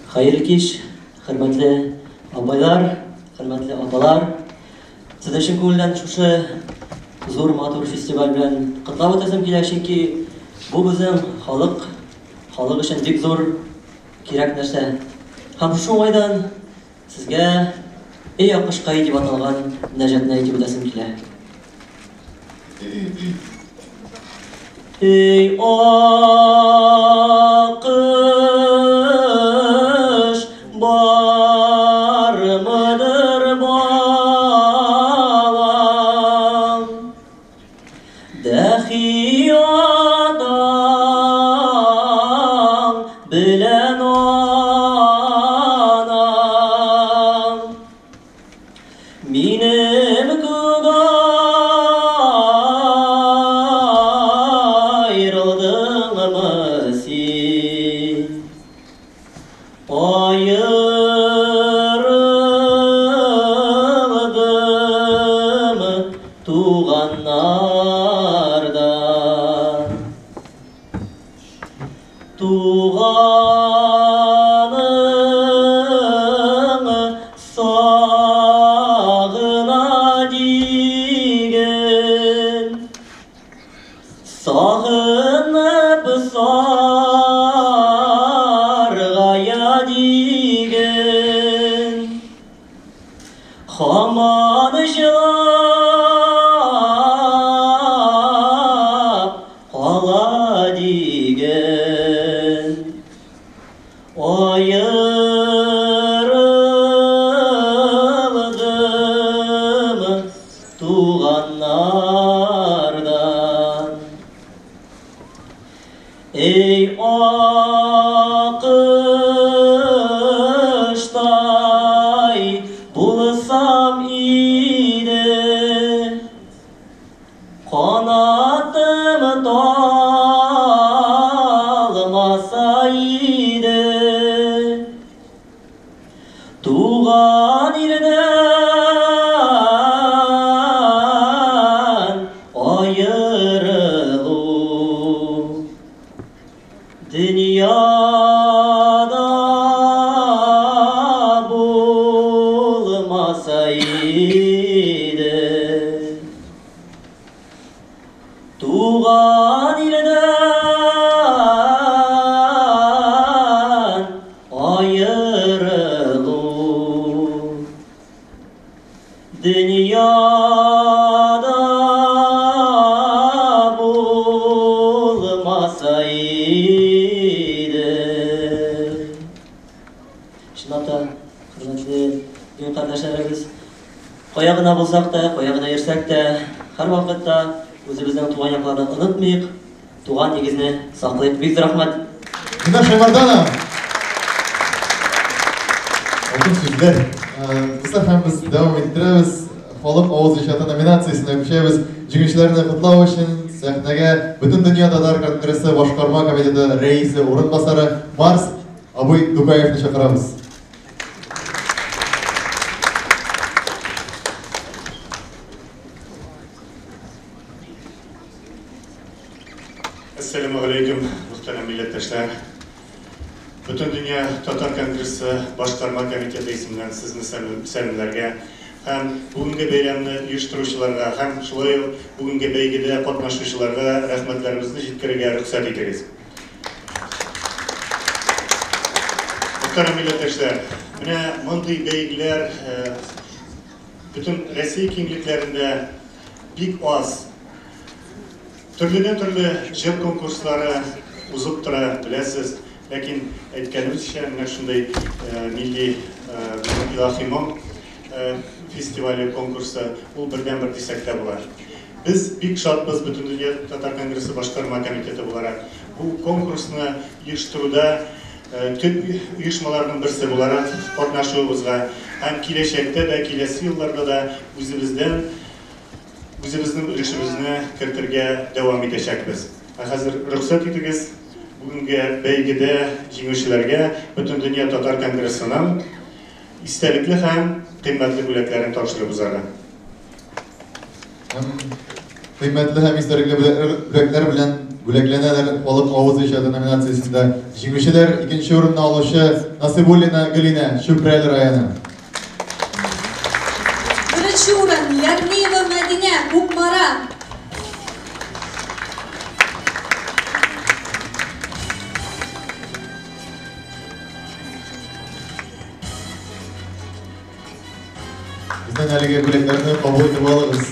Хәерле кич, хөрмәтле абайлар, хөрмәтле апалар. Сезне чын күңелдән шушы зур матур фестиваль белән котлап үтәсем килә, чөнки бу безнең халык өчен бик зур кирәк нәрсә. Һәм шушы уңайдан сезгә Эй аккошкай дип аталган мөнәҗәтне әйтеп үтәсем килә. Эй аккош, бармыдыр балам? Дәхи атаң Аерылдым туганнардан. Туганың сагына диген, сагынып саргая диген, һаман җылап кала диген. Аерылдым туганнардан. Ey akıştay bulsam idi, kanatım dalmasaydı, туган илдән аерылу дөньяда булмаса иде. Туган илдән аерылу дөньяда булмаса иде. Чынлап та, хөрмәтле дин кардәшләребез, кая гына булсак та, кая гына йөрсәк тә, һәрвакытта үзебезнең туган якларны онытмыйк, туган нигезне саклыйк. Бик зур рәхмәт. Динар Шаймарданов. Алтын сүзләр. Дуслар, һәм без дәвам иттерәбез. Халык авыз иҗаты номинациясенә күчәбез. Җиңүчеләрне котлау өчен сәхнәгә Бөтендөнья татар конгрессы башкарма комитеты рәисе урынбасары Марс абый Тукаевны чакырабыз. Әссәламү галәйкүм, мөхтәрәм милләттәшләр. Бөтендөнья татар конгрессы башкарма комитеты исеменнән сезне сәламләргә һәм бүгенге бәйрәмне оештыручыларга һәм шулай ук бүгенге бәйгедә катнашучыларга рәхмәтләребезне җиткерергә рөхсәт итегез. Мөхтәрәм милләттәшләр, менә мондый бәйгеләр бөтен Россия киңлекләрендә бик аз. Төрледән-төрле җыр конкурслары узып тора, беләсез. Ләкин әйткәнебезчә, менә шундый милли Илаһи моң фестивале конкурсы ул бердәнбер дисәк тә була. Без бик шатбыз Бөтендөнья татар конгрессы башкарма комитеты буларак. Бу конкурсны оештыруда төп оешмаларның берсе буларак катнашуыбызга һәм киләчәктә дә, киләсе елларда да үзебезнең өлешебезне кертергә дәвам итәчәкбез. Ә хәзер рөхсәт итегез, бүгенге бәйгедә җиңүчеләргә Бөтендөнья татар конгрессының истәлекле һәм кыйммәтле бүләкләрен тапшырып узарга. Һәм кыйммәтле һәм истәлекле бүләкләр белән бүләкләнәләр халык авыз иҗаты номинациясендә җиңүчеләр. Икенче урынны алучы Насыйбуллина Гөлинә, Чүпрәл районы. Беренче урын Ярмиева Мәдинә, Кукмара. Безнең әлеге бүләкләрне кабул итеп алыгыз.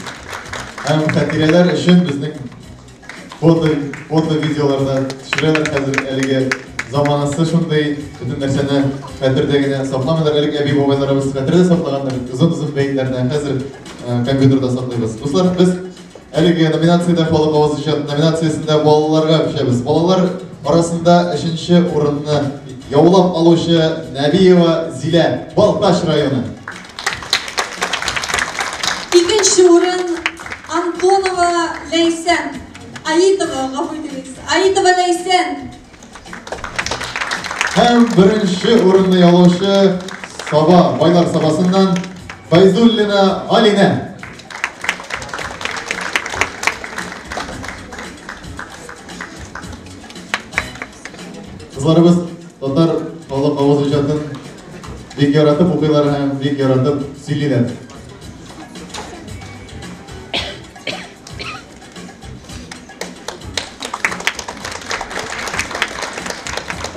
Һәм хатирәләр өчен безнең фото видеоларда төшерәләр. Хәзер әлеге заманасы шундый, бөтен нәрсәне хәтердә генә сакламыйлар. Элек әби-бабайларыбыз хәтердә саклаганнар, озын-озын бәетләрне хәзер компьютерда саклыйбыз. Дуслар, без әлеге номинациядә халык авыз иҗаты номинациясендә балаларга күчәбез. Балалар арасында өченче урынны яулап алучы Нәбиева Зилә, Балтач районы. Икенче урын Антонова Ләйсән. Аитова, гафу итегез. Аитова Ләйсән. Һәм беренче урынны яулаучы Саба, Байлар Сабасыннан Файзуллина Алинә. Кызларыбыз татар халык авыз иҗатын бик яратып укыйлар һәм бик яратып сөйлиләр.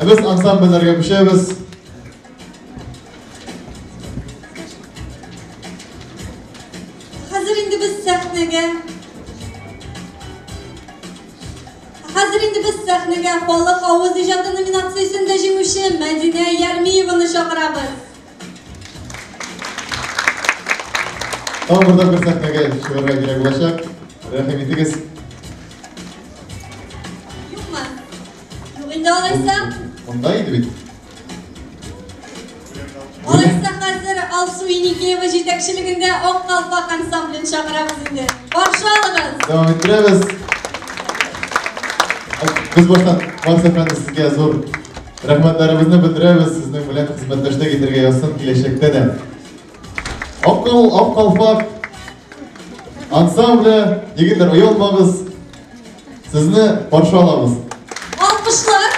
Ә без ансамбльләргә күчәбез. Хәзер инде без сәхнәгә Хәзер инде без сәхнәгә халык авыз иҗаты номинациясендә җиңүче Мәдинә Ярмиеваны чакырабыз. Тагын бер тапкыр сәхнәгә чыгарга кирәк булачак. Рәхим итегез. Юкмы? Юк инде алайса. Монда иде бит. Алайса хәзер Алсу Еникеева җитәкчелегендә Ак калфак ансамблен чакырабыз инде. Каршы алыгыз. Дәвам иттерәбез. Без баштан Марс әфәнде сезгә зур рәхмәтләребезне белдерәбез. Сезнең белән хезмәттәшлек итәргә язсын киләчәктә дә. Акыл, Ак калфак ансамбле, егетләр, оялмагыз. Сезне каршы алабыз. Алкышлар.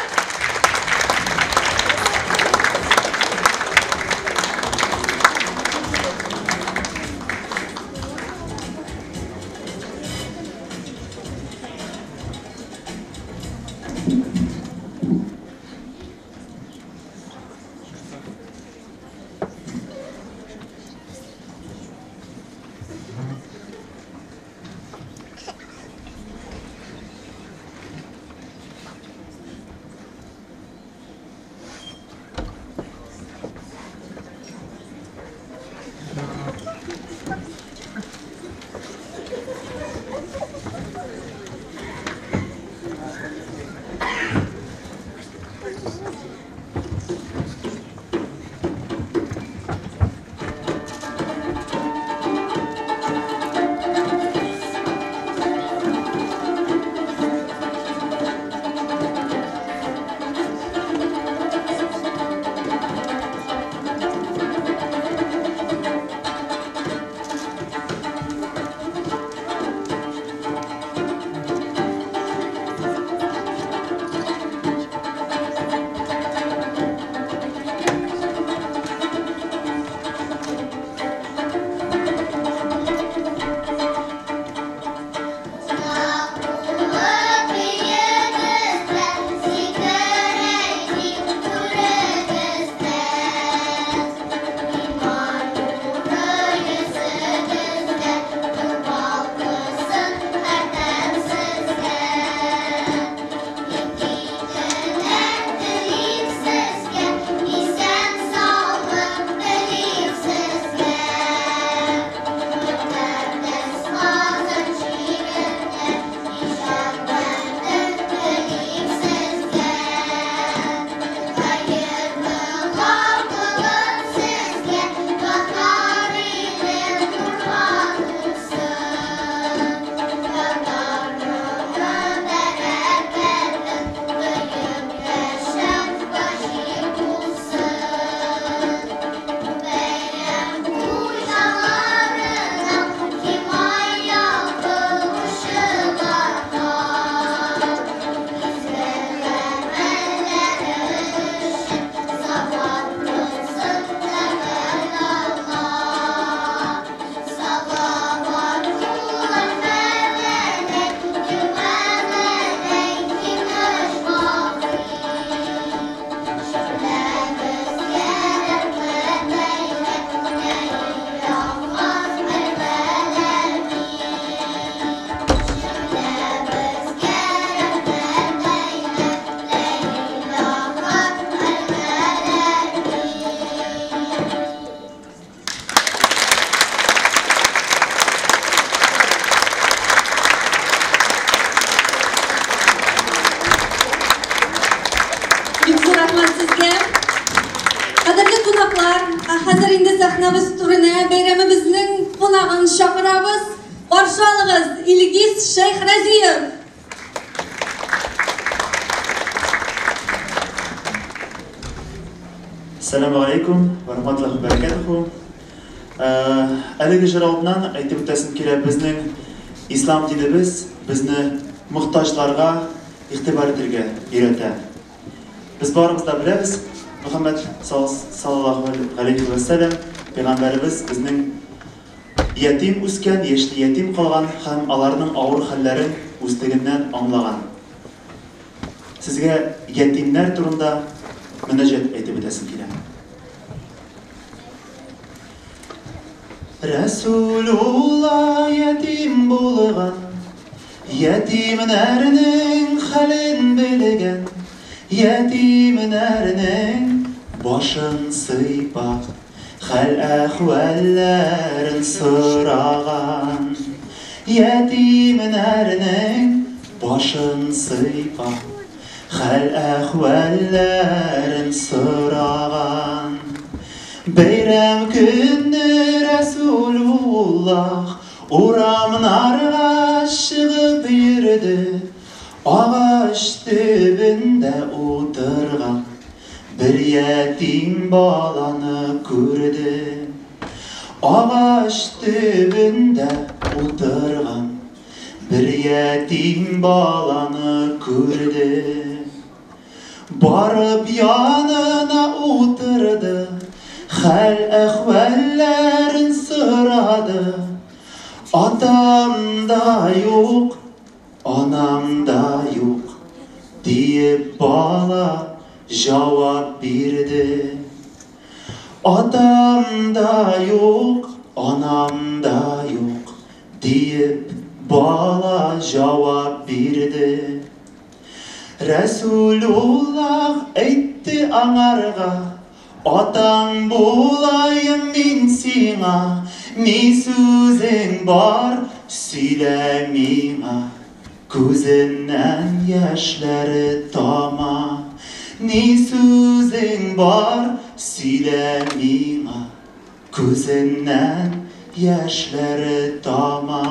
Бик зур рәхмәт сезгә. Кадерле кунаклар, ә хәзер инде сәхнәбез түренә бәйрәмебезнең кунагын чакырабыз. Каршы алыгыз, Илгиз Шәйхразиев. Әссәламү галәйкүм вә рахматуллаһи вә бәрәкәтүһү. Әлеге җыр алдыннан әйтеп үтәсем килә, безнең ислам динебез безне мохтаҗларга игътибар итергә өйрәтә. Без барыбыз да беләбез, Мөхәммәд саллаллаһу галәйһи вә сәлләм пәйгамбәребез безнең ятим үскән, яшьли ятим калган һәм аларның авыр хәлләрен үзлегеннән аңлаган. Сезгә ятимнәр турында мөнәҗәт әйтеп үтәсем килә. Рәсүлулла ятим булган, ятимнәрнең хәлен белгән, ятимнәрнең башын сыйпап, хәл-әхвәлләрен сораган. Ятимнәрнең башын сыйпап, хәл-әхвәлләрен сораган. Бәйрәм көнне Рәсүлуллаһ урамнарга чыгып йөрде, агач төбендә утырган бер ятим баланы күрде. Агач төбендә утырган бер ятим баланы күрде. Барып янына утырды, хәл-әхвәлләрен сорады. Атам да юк, анам да юк, диеп бала җавап бирде. Атам да юк, анам да юк, диеп бала җавап бирде. Рәсүлуллаһ әйтте аңарга, Атаң булаем мин сиңа, ни сүзең бар, сөйлә миңа. Күзеннән яшьләре тама, ни сүзең бар, сөйлә миңа. Күзеннән яшьләре тама.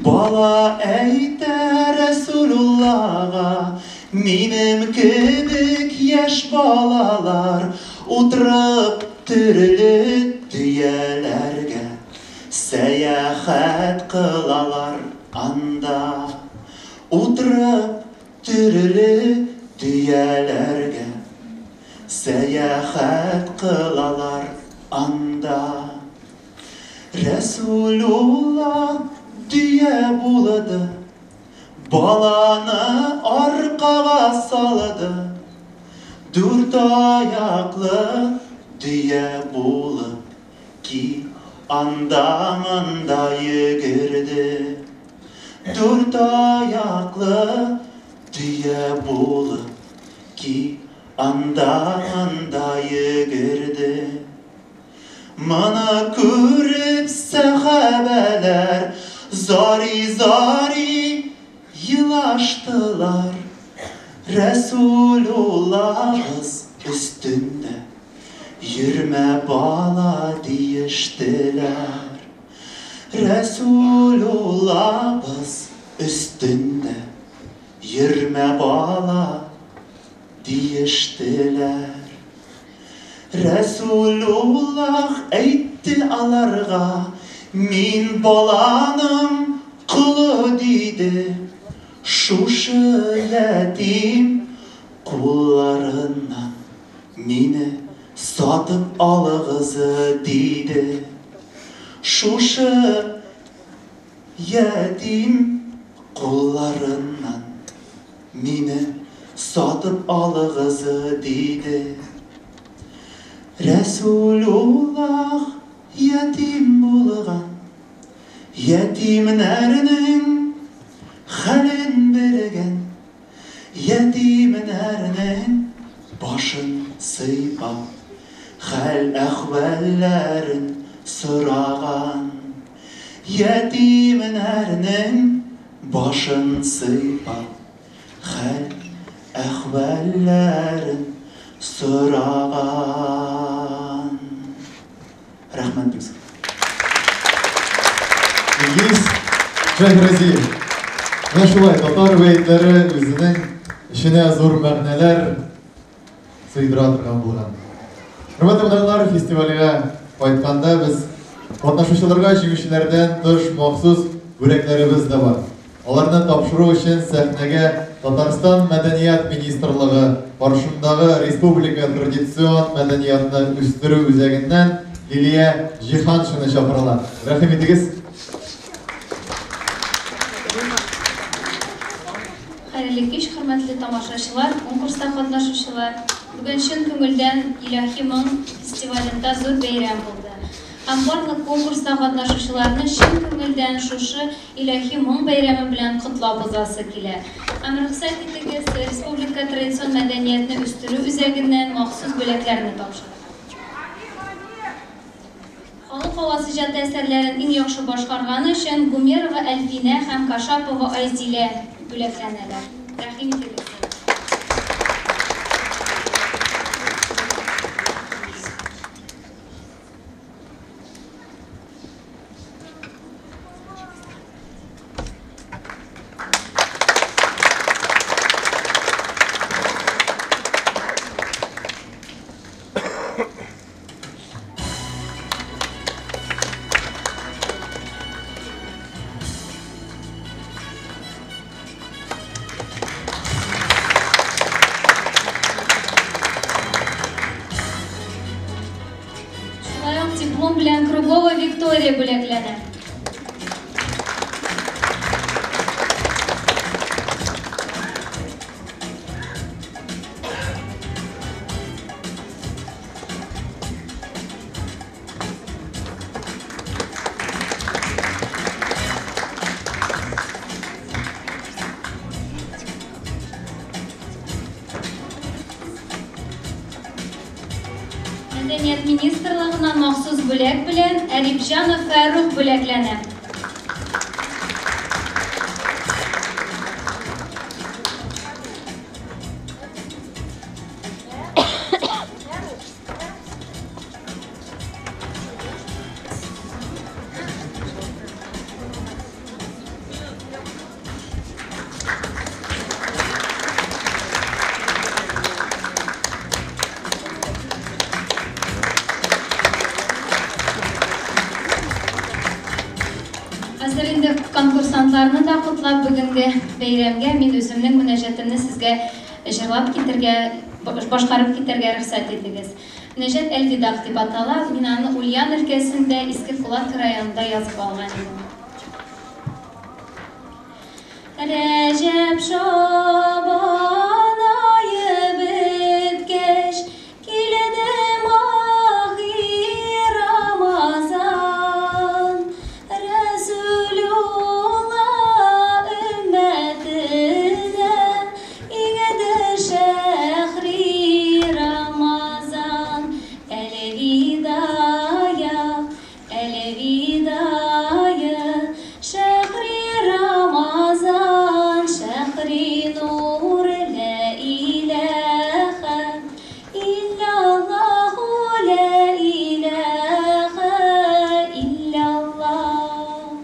Бала әйтә Рәсүлуллага, Минем кебек яшь балалар утырып төрле дөяләргә сәяхәт кылалар анда. Утырып төрле дөяләргә сәяхәт кылалар анда. Рәсүлулла дөя булды, баланы аркага салды. Дүрт аяклы дөя булып ки анда монда йөгерде. Дүрт аяклы дөя булып ки анда монда йөгерде. Моны күреп сәхабәләр зари-зари елаштылар. Рәсүлуллабыз өстендә йөрмә бала диештеләр. Рәсүлуллабыз өстендә йөрмә бала диештеләр. Рәсүлуллаһ әйтте аларга, Мин баланың колы, диде. Шушы ятим кулларыннан мине сатып алыгыз, диде. Шушы ятим кулларыннан мине сатып алыгыз, диде. Рәсүлуллаһ ятим булган, ятимнәрнең хәлен белгән, ятимнәрнең башын сыйпап, хәл-әхвәлләрен сораган. Ятимнәрнең башын сыйпап, хәл-әхвәлләрен сораган. Рәхмәт бик зур. Илгиз Шәһрәзиев. Менә шулай татар бәетләре үзенең эченә зур мәгънәләр сыйдыра торган булган. Хөрмәтле кунаклар, фестивальгә кайтканда без катнашучыларга җиңүчеләрдән тыш махсус бүләкләребез дә бар. Аларны тапшыру өчен сәхнәгә Татарстан Мәдәният министрлыгы каршындагы Республика традицион мәдәниятны үстерү үзәгеннән Лилия Җиһаншина чакырыла. Рәхим итегез. Хәерле кич, хөрмәтле тамашачылар, конкурста катнашучылар. Бүген чын күңелдән Илаһи моң фестивалендә зур бәйрәм булды. Һәм барлык конкурста катнашучыларны чын күңелдән шушы Илаһи моң бәйрәме белән котлап узасы килә. Һәм рөхсәт итегез, Республика традицион мәдәниятне үстерү үзәгеннән махсус бүләкләрне тапшырырга. Халык аваз иҗаты әсәрләрен иң яхшы башкарганы өчен Гумерова Әлфинә һәм Кашапова Айзилә бүләкләнәләр. Рәхим итегез. Шулай ук диплом белән Круглова Виктория бүләкләнә. Мәдәният министрлыгыннан махсус бүләк белән Әрипҗанов Фәррух бүләкләнә. Хәзер инде конкурсантларны да котлап бүгенге бәйрәмгә мин үземнең мөнәҗәтемне сезгә җырлап китергә, башкарып китәргә рөхсәт итегез. Мөнәҗәт Әлвидаг дип атала. Мин аны Ульян өлкәсендә, Иске Кулатка районында язып алган идем. Рәҗәп Шабан ае беткәч, килде Маһи Рамазан. Рәсүлулла өммәтенә иңде шәһри Рамазан. Әлвидая, әлвидая, шәһри Рамазан, шәһри нур, лә иләһә илляллаһу, лә иләһә илляллаһ.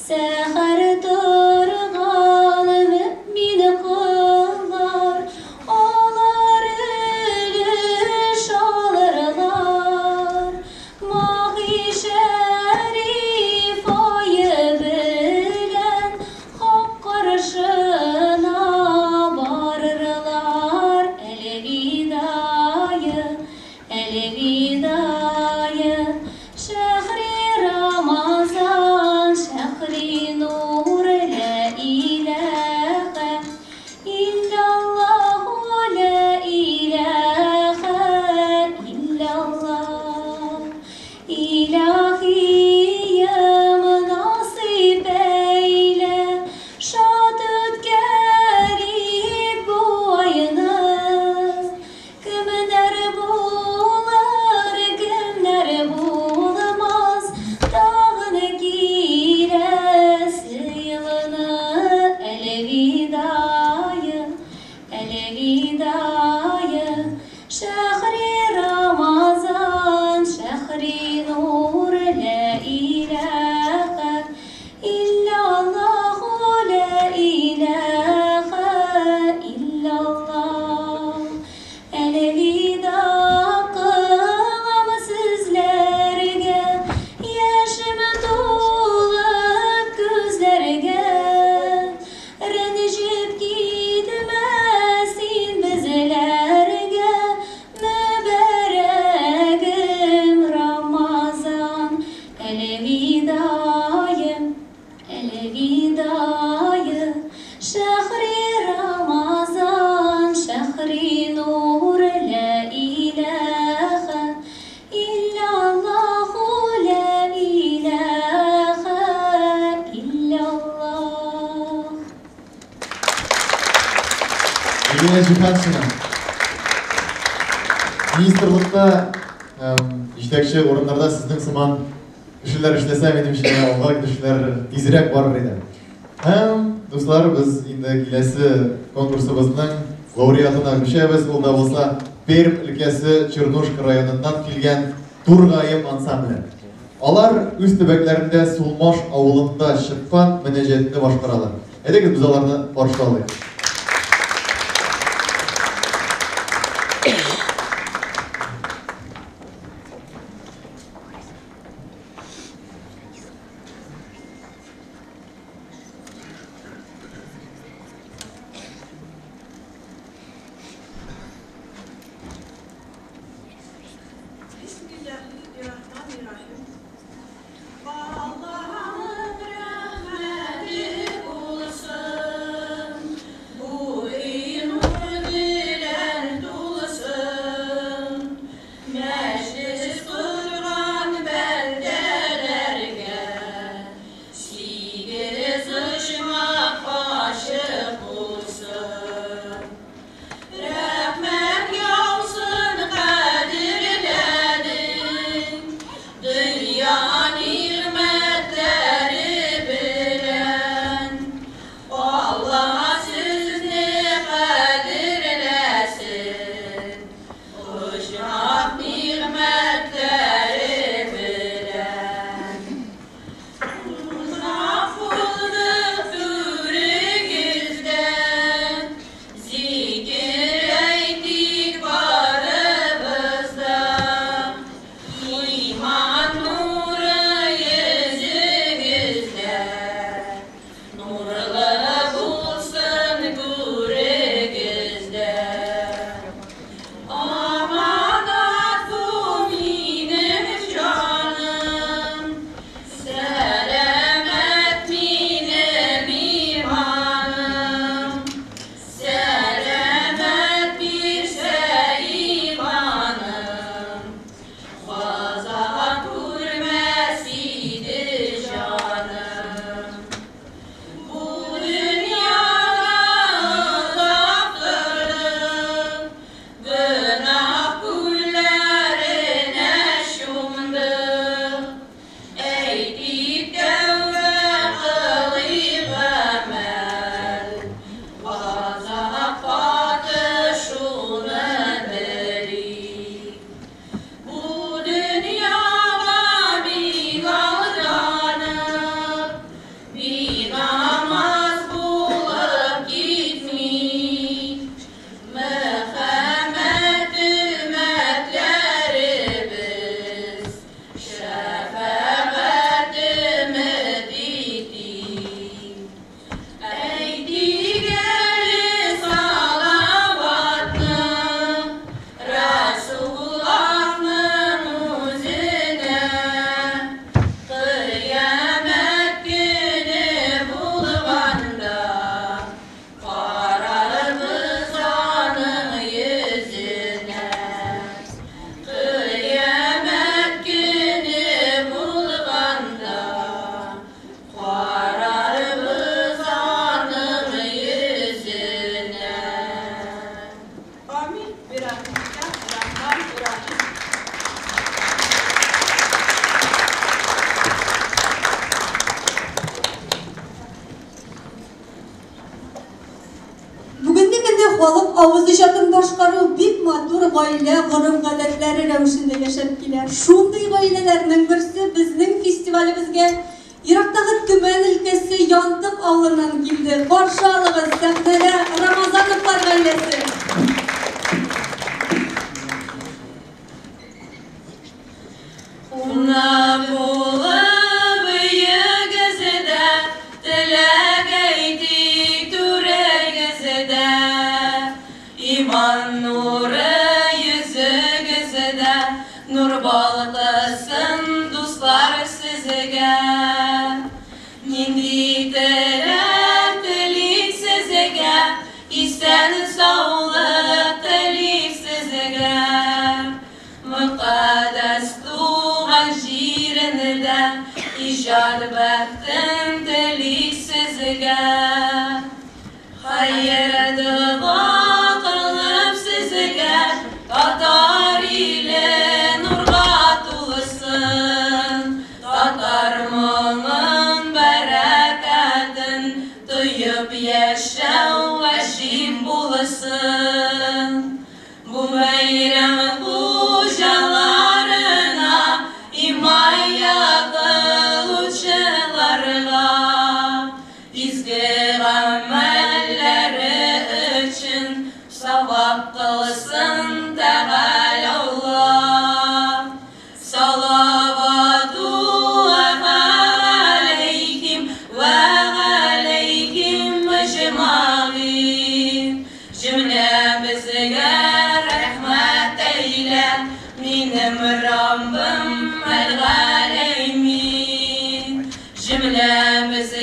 Сәхәр торган мөэмин коллар, алар өлеш алырлар. Маһи шәриф ае белән Хак каршына барырлар. Әлвидая, әлвидая, шәһри Рамазан, шәһри нур, лә иләһә илляллаһу, лә иләһә илляллаһ. Илаһием, насыйп әйлә, шат үткәрик бу айны. Кемнәр булыр, Алия Җиһаншина. Министрлыкта җитәкче урыннарда сезнең сыман кешеләр эшләсә, минемчә, алга китешләр тизрәк барыр иде. Һәм, дуслар, без инде киләсе конкурсыбызның лауреатына күчәбез. Ул да булса Пермь өлкәсе Чернушка районыннан килгән Тургаем ансамбле. Алар үз төбәкләрендә Сулмаш авылында чыккан мөнәҗәтне башкаралар. Әйдәгез, без аларны каршы алыйк. Bismillahirrahmanirrahim. Allah'ın rahmeti olsun, bu nur bilen dolsun. Meclis kuran beldelerge, sigiz ışmak aşık olsun. Rahmet yağsın kadirlerin, dünya nimetleri bilen. Allah sizni kadirlesin, uşak nimetleri bilen. Uzak olduk türügüzden, zikir ettik barımızda. İman nuru yüzügüzde, nurlu bulsun gurigüzde. Amanat bu benim canım, selamet benim imanım. Selamet birse imanım, Gaza görmez idi canım. Bu dünyada uzaktırdım, günah güllerine şumdum. Eydik tevbe kılıp emel, gazap batı şunu bilik. Bu dünyada bir aldanıp, bir namaz bulup gitmiş. Mehmet ümmetleri biz, şefaat ümit idik. Eydik eli salavatını, Resulullah'ın üzerine. Kıyamet günü bulganda, kararımız onun yüzüne. Kıyamet günü bulganda, kararımız onun yüzüne. Amin. Birahmetike Rahman Rahim. Бүгенге көндә халык авыз иҗатын башкару бик матур гаилә гореф-гадәтләре рәвешендә яшәп килә. Шундый гаиләләрнең берсе безнең фестивалебезгә ерактагы Төмән өлкәсе Янтык авылыннан килде. Каршы алыгыз сәхнәдә Рамазановлар гаиләсе. Кунак булып өегездә, теләк әйтик түрегездә. Иман нуры йөзегездә, нур балкысын дуслар сезгә. Нинди теләк телик сезгә, исән саулык телик сезгә. Мөкаддәс туган җирендә иҗат бәхтен телик сезгә. Хәер дога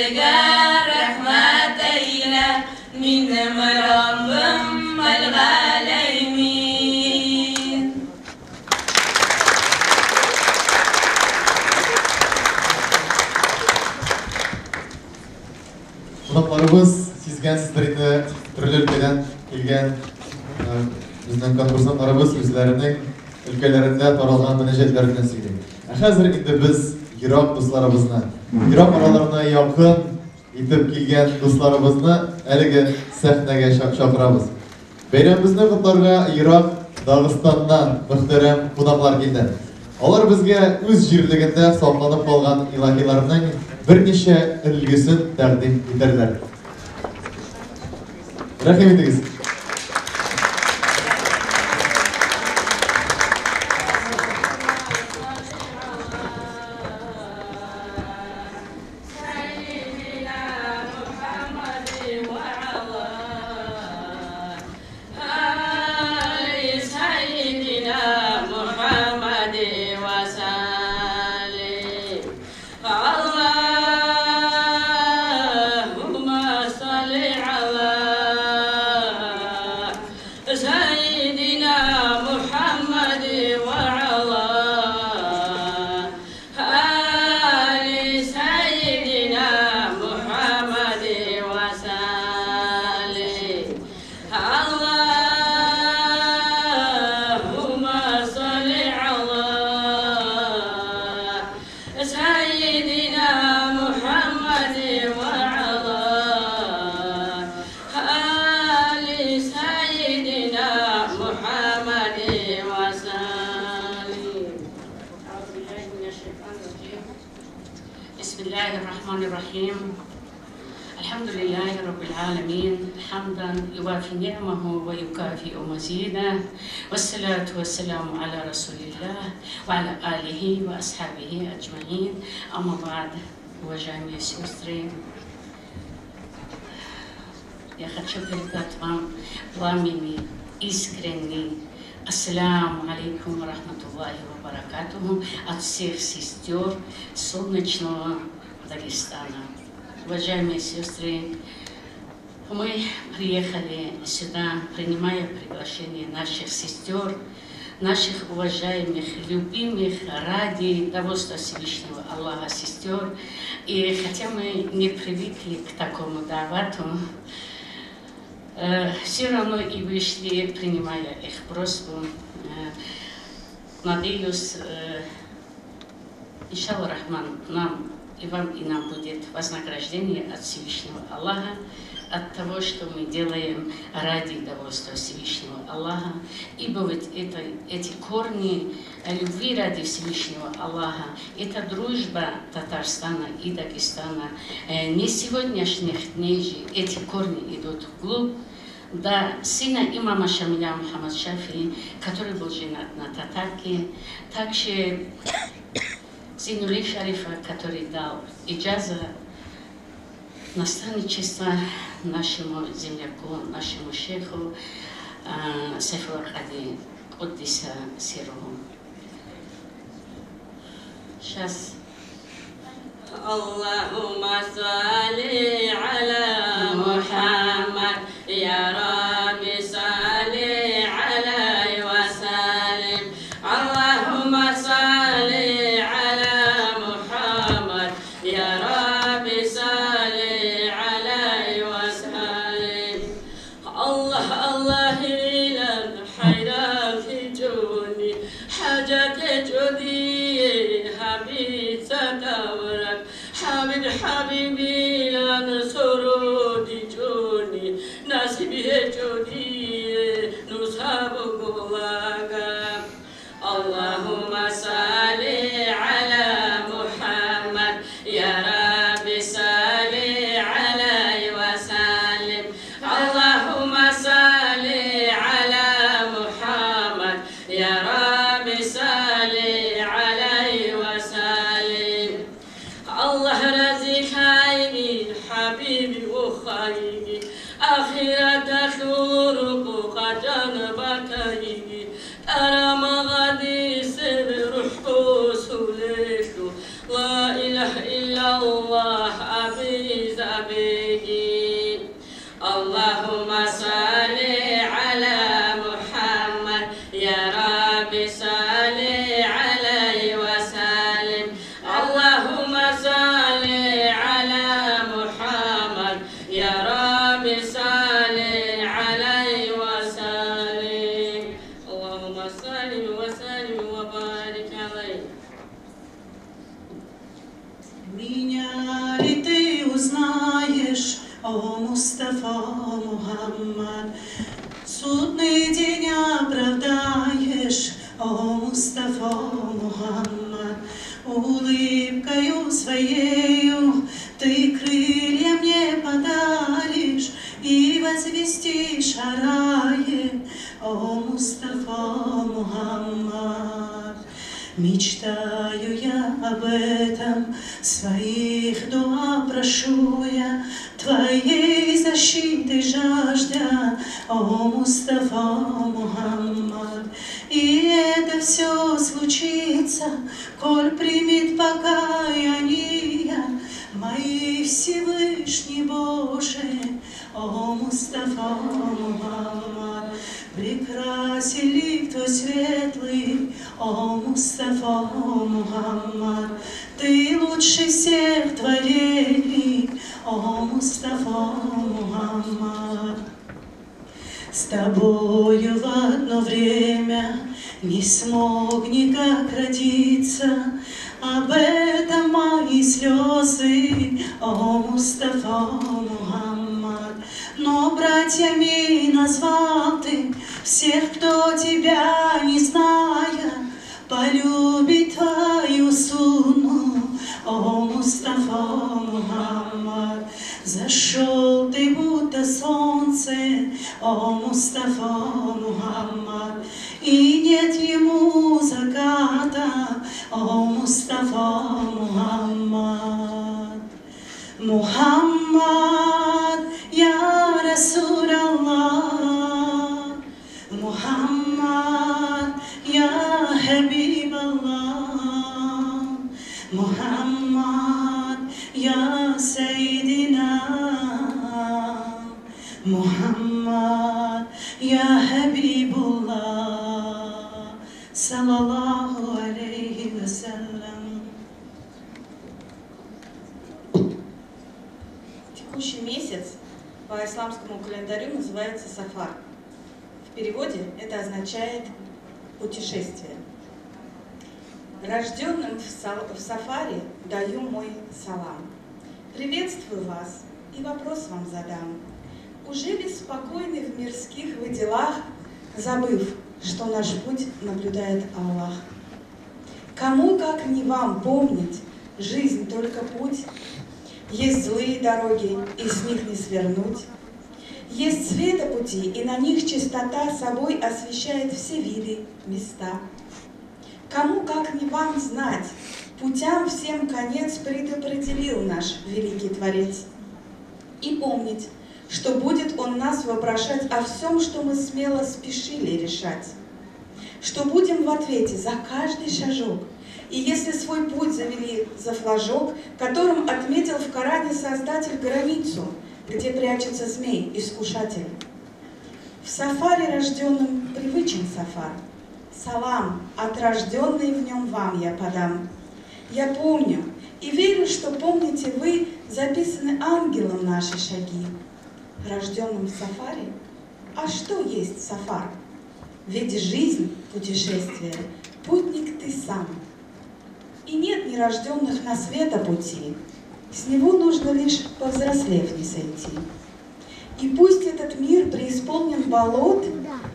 Безгә рәхмәт әйлә, минем Раббым әл-Галәмин. Кунакларыбыз сизгәнсездер инде, төрле өлкәдән килгән безнең конкурсантларыбыз үзләренең өлкәләрендә таралган мөнәҗәтләр белән сөйли. Ә хәзер инде без ерак дусларыбызны, ерак араларына якын итеп килгән дусларыбызны әлеге сәхнәгә чакырабыз. Бәйрәмебезне котларга ерак Дагыстаннан мөхтәрәм кунаклар килде. Алар безгә үз җирлегендә сакланып калган илаһиларның берничә өлгесен тәкъдим итәрләр. Рәхим итегез. حمدا يوافي نعمه ويكافئ مزيده، والصلاة والسلام على رسول الله وعلى آله وأصحابه أجمعين. أما بعد, уважаемые сестры, я хочу передать вам пламенный, искренний ассаляму алейкум рахматуллахи ва баракатуху от всех сестер солнечного Дагестана. Уважаемые сестры, мы приехали сюда, принимая приглашение наших сестер, наших уважаемых, любимых ради довольства Всевышнего Аллаха сестер. И хотя мы не привыкли к такому давату, все равно и вышли, принимая их просьбу. Надеюсь, иншаллах Рахман, нам и вам, и нам будет вознаграждение от Всевышнего Аллаха, от того, что мы делаем ради довольства Всевышнего Аллаха. Ибо ведь эти корни любви ради Всевышнего Аллаха, это дружба Татарстана и Дагестана. Не сегодняшних дней же эти корни идут вглубь. До сына имама Шамиля Мухаммад Шафи, который был женат на татарке, также Зинули Шарифа, который дал иджаза, наставничество нашему земляку, нашему шейху Сайфулла Кади Куддиса Сируху. Сейчас. Аллахумма салли аля Мухаммад, я Рабби салли алейхи ва саллим. Аллахумма салли аля Мухаммад, я Рабби салли алейхи ва саллим. Аллах, Аллах, илан хайран фиджуни, хаджат джуди, хабиб сатаврак. حبيب حبيبي لا نسرودي جوني نسيبي جودي نصاب قلاقا. اللهم صل على محمد يا رب صل عليه وسلم. اللهم صل على محمد يا رب صل عليه وسلم. الله رزق حبيبي о Мустафа Мухаммад. Судный день оправдаешь, о Мустафа Мухаммад. Улыбкою своею ты крылья мне подаришь и возвестишь о рае, о Мустафа Мухаммад. Мечтаю я об этом, своих дуа прошу я, твоей защиты жаждя, о Мустафа Мухаммад. И это все случится, коль примет покаяние мои Всевышний Боже, о Мустафа Мухаммад. Прекрасен лик твой светлый, о Мустафа Мухаммад. Ты лучше всех творений, о Мустафа Мухаммад. С тобою в одно время не смог никак родиться, об этом мои слезы, о Мустафа Мухаммад. Но братьями назвал ты всех, кто тебя не зная, полюбит твою сунну, о Мустафа Мухаммад. Зашел ты, будто солнце, о Мустафа Мухаммад, и нет ему заката, о Мустафа Мухаммад. Мухаммад, я Расул Аллах, Мухаммад, я Хабиб Аллах, Мухаммад, я Сайдина, Мухаммад, я Хабибуллах, саллаллаху алейхи вассалям. Текущий месяц по исламскому календарю называется Сафар. В переводе это означает путешествие. Рожденным в сафари даю мой салам. Приветствую вас и вопрос вам задам. Уже ли спокойны в мирских вы делах, забыв, что наш путь наблюдает Аллах? Кому, как не вам, помнить, жизнь только путь. Есть злые дороги, и с них не свернуть. Есть света пути, и на них чистота собой освещает все виды, места. Кому, как не вам, знать, путям всем конец предопределил наш великий Творец. И помнить, что будет он нас вопрошать о всем, что мы смело спешили решать. Что будем в ответе за каждый шажок. И если свой путь завели за флажок, которым отметил в Коране Создатель границу, где прячется змей, искушатель. В сафари рожденным привычен сафар. Салам, от рожденной в нем вам я подам. Я помню и верю, что помните вы, записаны ангелом наши шаги. Рожденным в сафари? А что есть сафар? Ведь жизнь – путешествие, путник ты сам. И нет нерожденных на света пути, с него нужно лишь, повзрослев, не сойти. И пусть этот мир преисполнен болот,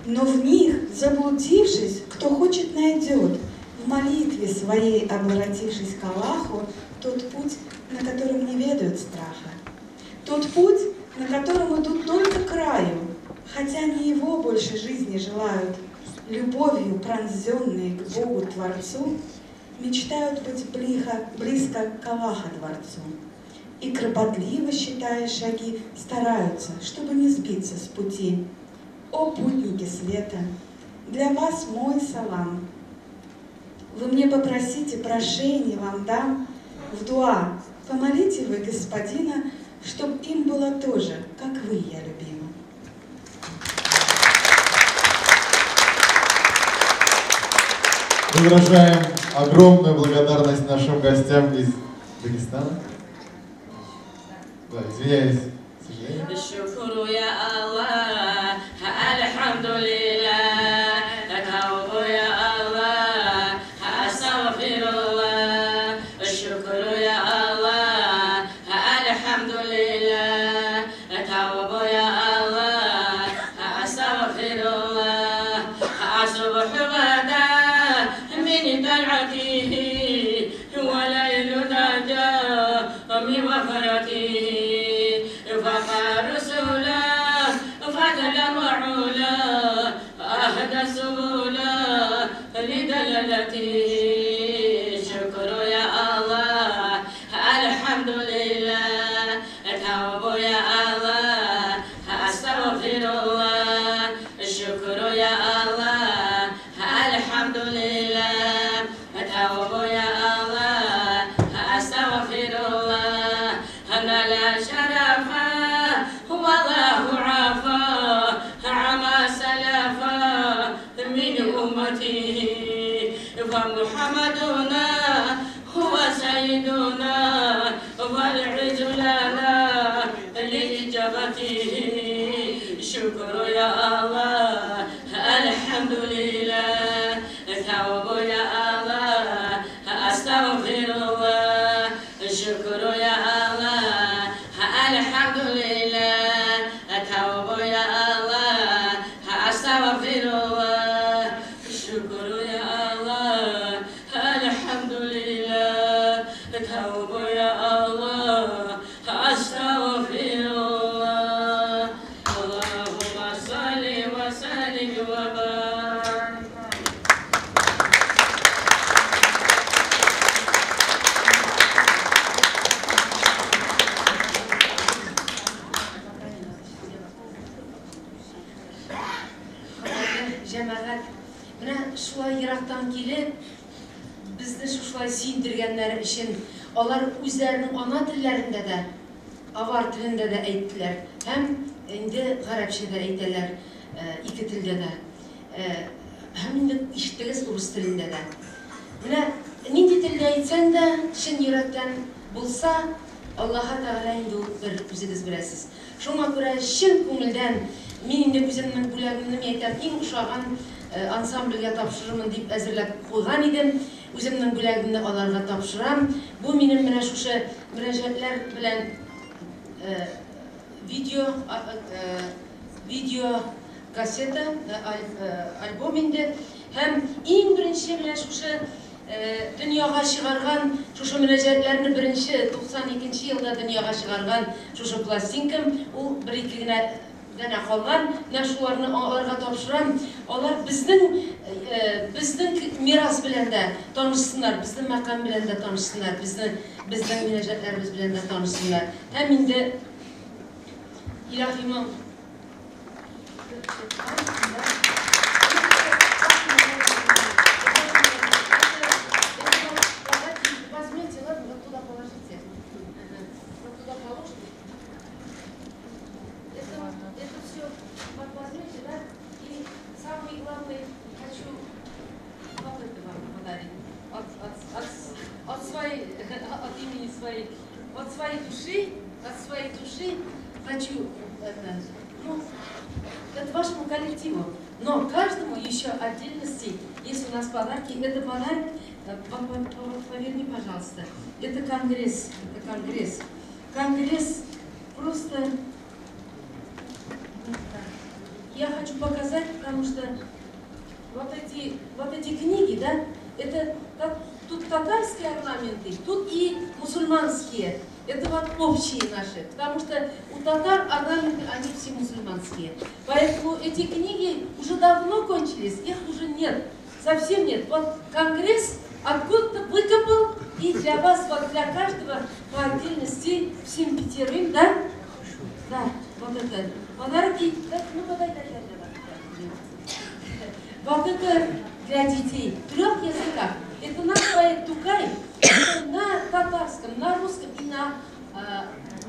но в них, заблудившись, кто хочет, найдет, в молитве своей обратившись к Аллаху, тот путь, на котором не ведают страха. Тот путь, на котором идут только к раю, хотя не его больше жизни желают, любовью пронзенные к Богу Творцу, мечтают быть близко к Аллаха Дворцу. И кропотливо, считая шаги, стараются, чтобы не сбиться с пути. О, путники света, для вас мой салам. Вы мне попросите, прошение вам дам. В дуа помолите вы господина, чтоб им было тоже, как вы, я любима. Мы выражаем огромную благодарность нашим гостям из Дагестана. Да, извиняюсь, к сожалению. توبة يا الله أستغفر الله أنا لا شرف والله عفا عما سلف من أمته فمحمدنا هو سيدنا والعز لنا لإجابته شكر يا الله الحمد لله توبة يا الله أستغفر الله شكر يا الله الحمد لله توبة يا الله أستغفر الله شكر يا الله الحمد لله توبة يا الله أستغفر الله اللهم صل وسلم وبارك. Җәмәгать, менә шулай ерактан килеп, безне шушылай сөендергәннәре өчен алар үзләренең ана телләрендә дә, авар телендә дә әйттеләр һәм инде гарәпчә дә әйтәләр, ике телдә дә. Һәм инде ишеттегез урыс телендә дә. Менә нинди телдә әйтсәң дә, чын йөрәктән булса, Аллаһы Тәгалә инде ул бер, үзегез беләсез. Шуңа күрә чын күңелдән мин инде үземнең бүләгемне мин әйтәм, иң ошаган ансамбльгә тапшырырмын дип әзерләп куйган идем. Үземнең бүләгемне аларга тапшырам. Бу минем менә шушы мөрәҗәгатьләр белән видео видео кассета, альбом инде. Һәм иң беренче менә шушы дөньяга чыгарган, шушы мөрәҗәгатьләрне беренче 92 елда дөньяга чыгарган шушы пластинкам, ул бер-ике генә данә калган. Менә шуларны аларга тапшырам. Алар безнең безнең мирас белән дә танышсыннар, безнең мәкам белән дә танышсыннар, безнең безнең мөрәҗәгатьләребез белән дә танышсыннар. Һәм инде Илаһи моң возьмете, ладно, вот туда положите. Вот туда положите. Это все вот возьмете, да? И самый главный хочу вот это вам подарить. От своей, от имени своей, от своей души хочу это, ну, это вашему коллективу, но каждому еще отдельности есть у нас подарки. Это подарок, поверни, пожалуйста, это конгресс, это конгресс. Конгресс просто я хочу показать, потому что вот эти книги, да, это тут татарские орнаменты, тут и мусульманские. Это вот общие наши, потому что у татар орнаменты, они все мусульманские. Поэтому эти книги уже давно кончились, их уже нет, совсем нет. Вот конгресс откуда-то выкопал, и для вас, вот для каждого по отдельности, всем пятерым, да? Да, вот это подарки. Да, ну, подай, дай, дай, дай. Вот это для детей в трех языках. Это наш поэт Тукай, это на татарском, на русском и на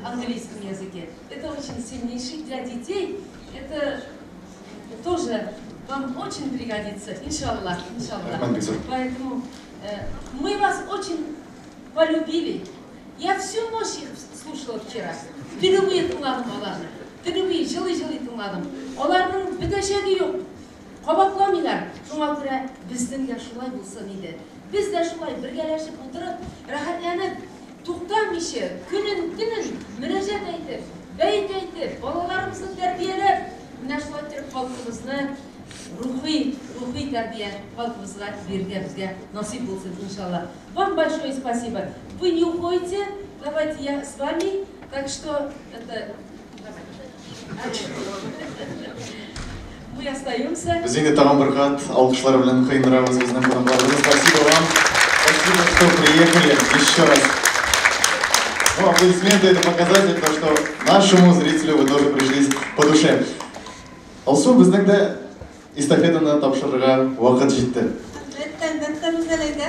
английском языке. Это очень сильнейший для детей. Это тоже вам очень пригодится, иншаллах, иншаллах. Поэтому мы вас очень полюбили. Я всю ночь их слушала вчера. Впервые тыңладым аларны. Впервые җылый-җылый тыңладым. Аларның бетәчәге юк. Кабатламыйлар. Шуңа күрә безнең дә шулай булсын иде. Без дә шулай бергәләшеп утырып, рәхәтләнеп, туктамыйча, көнен төнен мөрәҗәгать әйтеп, бәет әйтеп, балаларыбызны тәрбияләп, менә шулай итеп халкыбызны рухи, рухи тәрбия халкыбызга бирергә безгә насыйп булсын, иншалла. Вам большое спасибо. Вы не уходите, давайте я с вами. Так что это мы остаемся. Без инде тагын бер кат алкышлар белән коендырабыз безнең кунакларыбызны. Спасибо вам. Спасибо, что приехали еще раз. Ну, аплодисменты — это показатель, то, что нашему зрителю вы тоже пришлись по душе. Алсу, безнең дә эстафетаны тапшырырга вакыт җитте. Әлбәттә, әлбәттә, Рүзәл әйдә.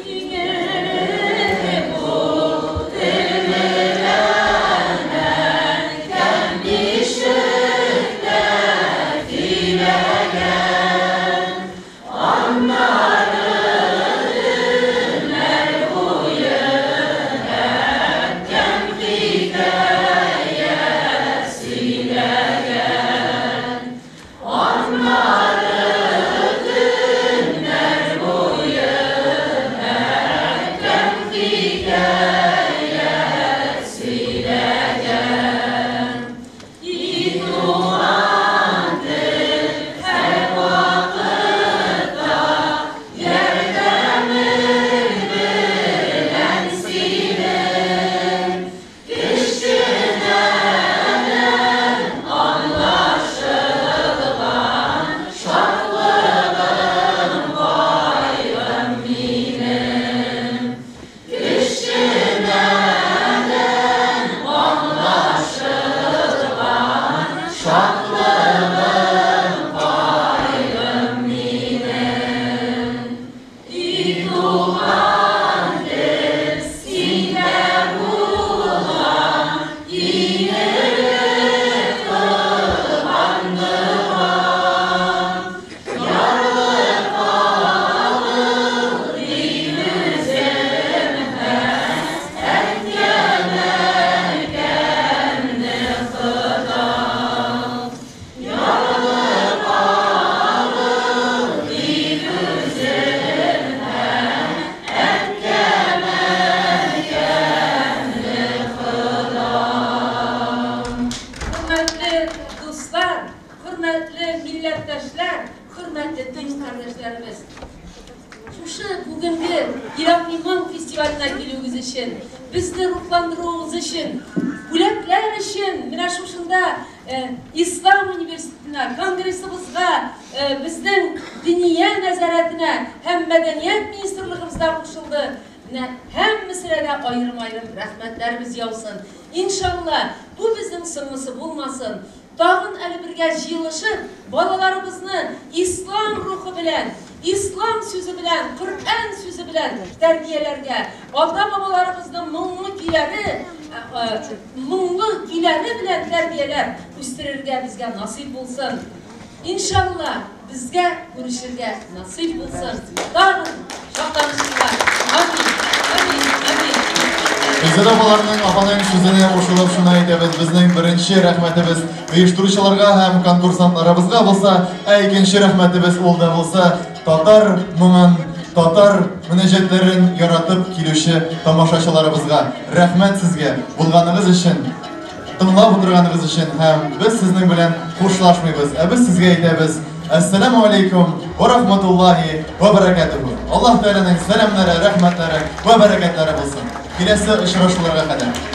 кардәшләребез, шушы бүгенге Илаһи моң фестиваленә килүегез өчен, безне рухландыруыгыз өчен, бүләкләр өчен, менә шушында Ислам университетына, конгрессыбызга, безнең Диния нәзарәтенә һәм мәдәният министрлыгыбыз да кушылды. Менә һәммәсенә дә аерым-аерым рәхмәтләребез яусын. Иншалла, бу безнең соңгысы булмасын. Тагын әле бергә җыелышып, балаларыбызны ислам рухы белән, ислам сүзе белән, Коръән сүзе белән тәрбияләргә, ата-бабаларыбызның моңлы көйләре, моңлы көйләре белән тәрбияләп үстерергә безгә насыйп булсын. Иншалла, безгә күрешергә насыйп булсын. Тагын шатланышырга. Амин, амин, амин. Гөлзада апаларның, апаның сүзенә кушылып шуны әйтәбез, безнең беренче рәхмәтебез оештыручыларга һәм конкурсантларыбызга булса, ә икенче рәхмәтебез ул да булса татар моңын, татар мөнәҗәтләрен яратып килүче тамашачыларыбызга. Рәхмәт сезгә булганыгыз өчен, тыңлап утырганыгыз өчен һәм без сезнең белән хушлашмыйбыз. Ә без сезгә әйтәбез: Әссәламү алейкум ва рахматуллаһи ва баракатуху. Аллаһ Тәгаләнең сәламнәре, рәхмәтләре ва бәрәкәтләре булсын. Киләсе очрашуларга кадәр.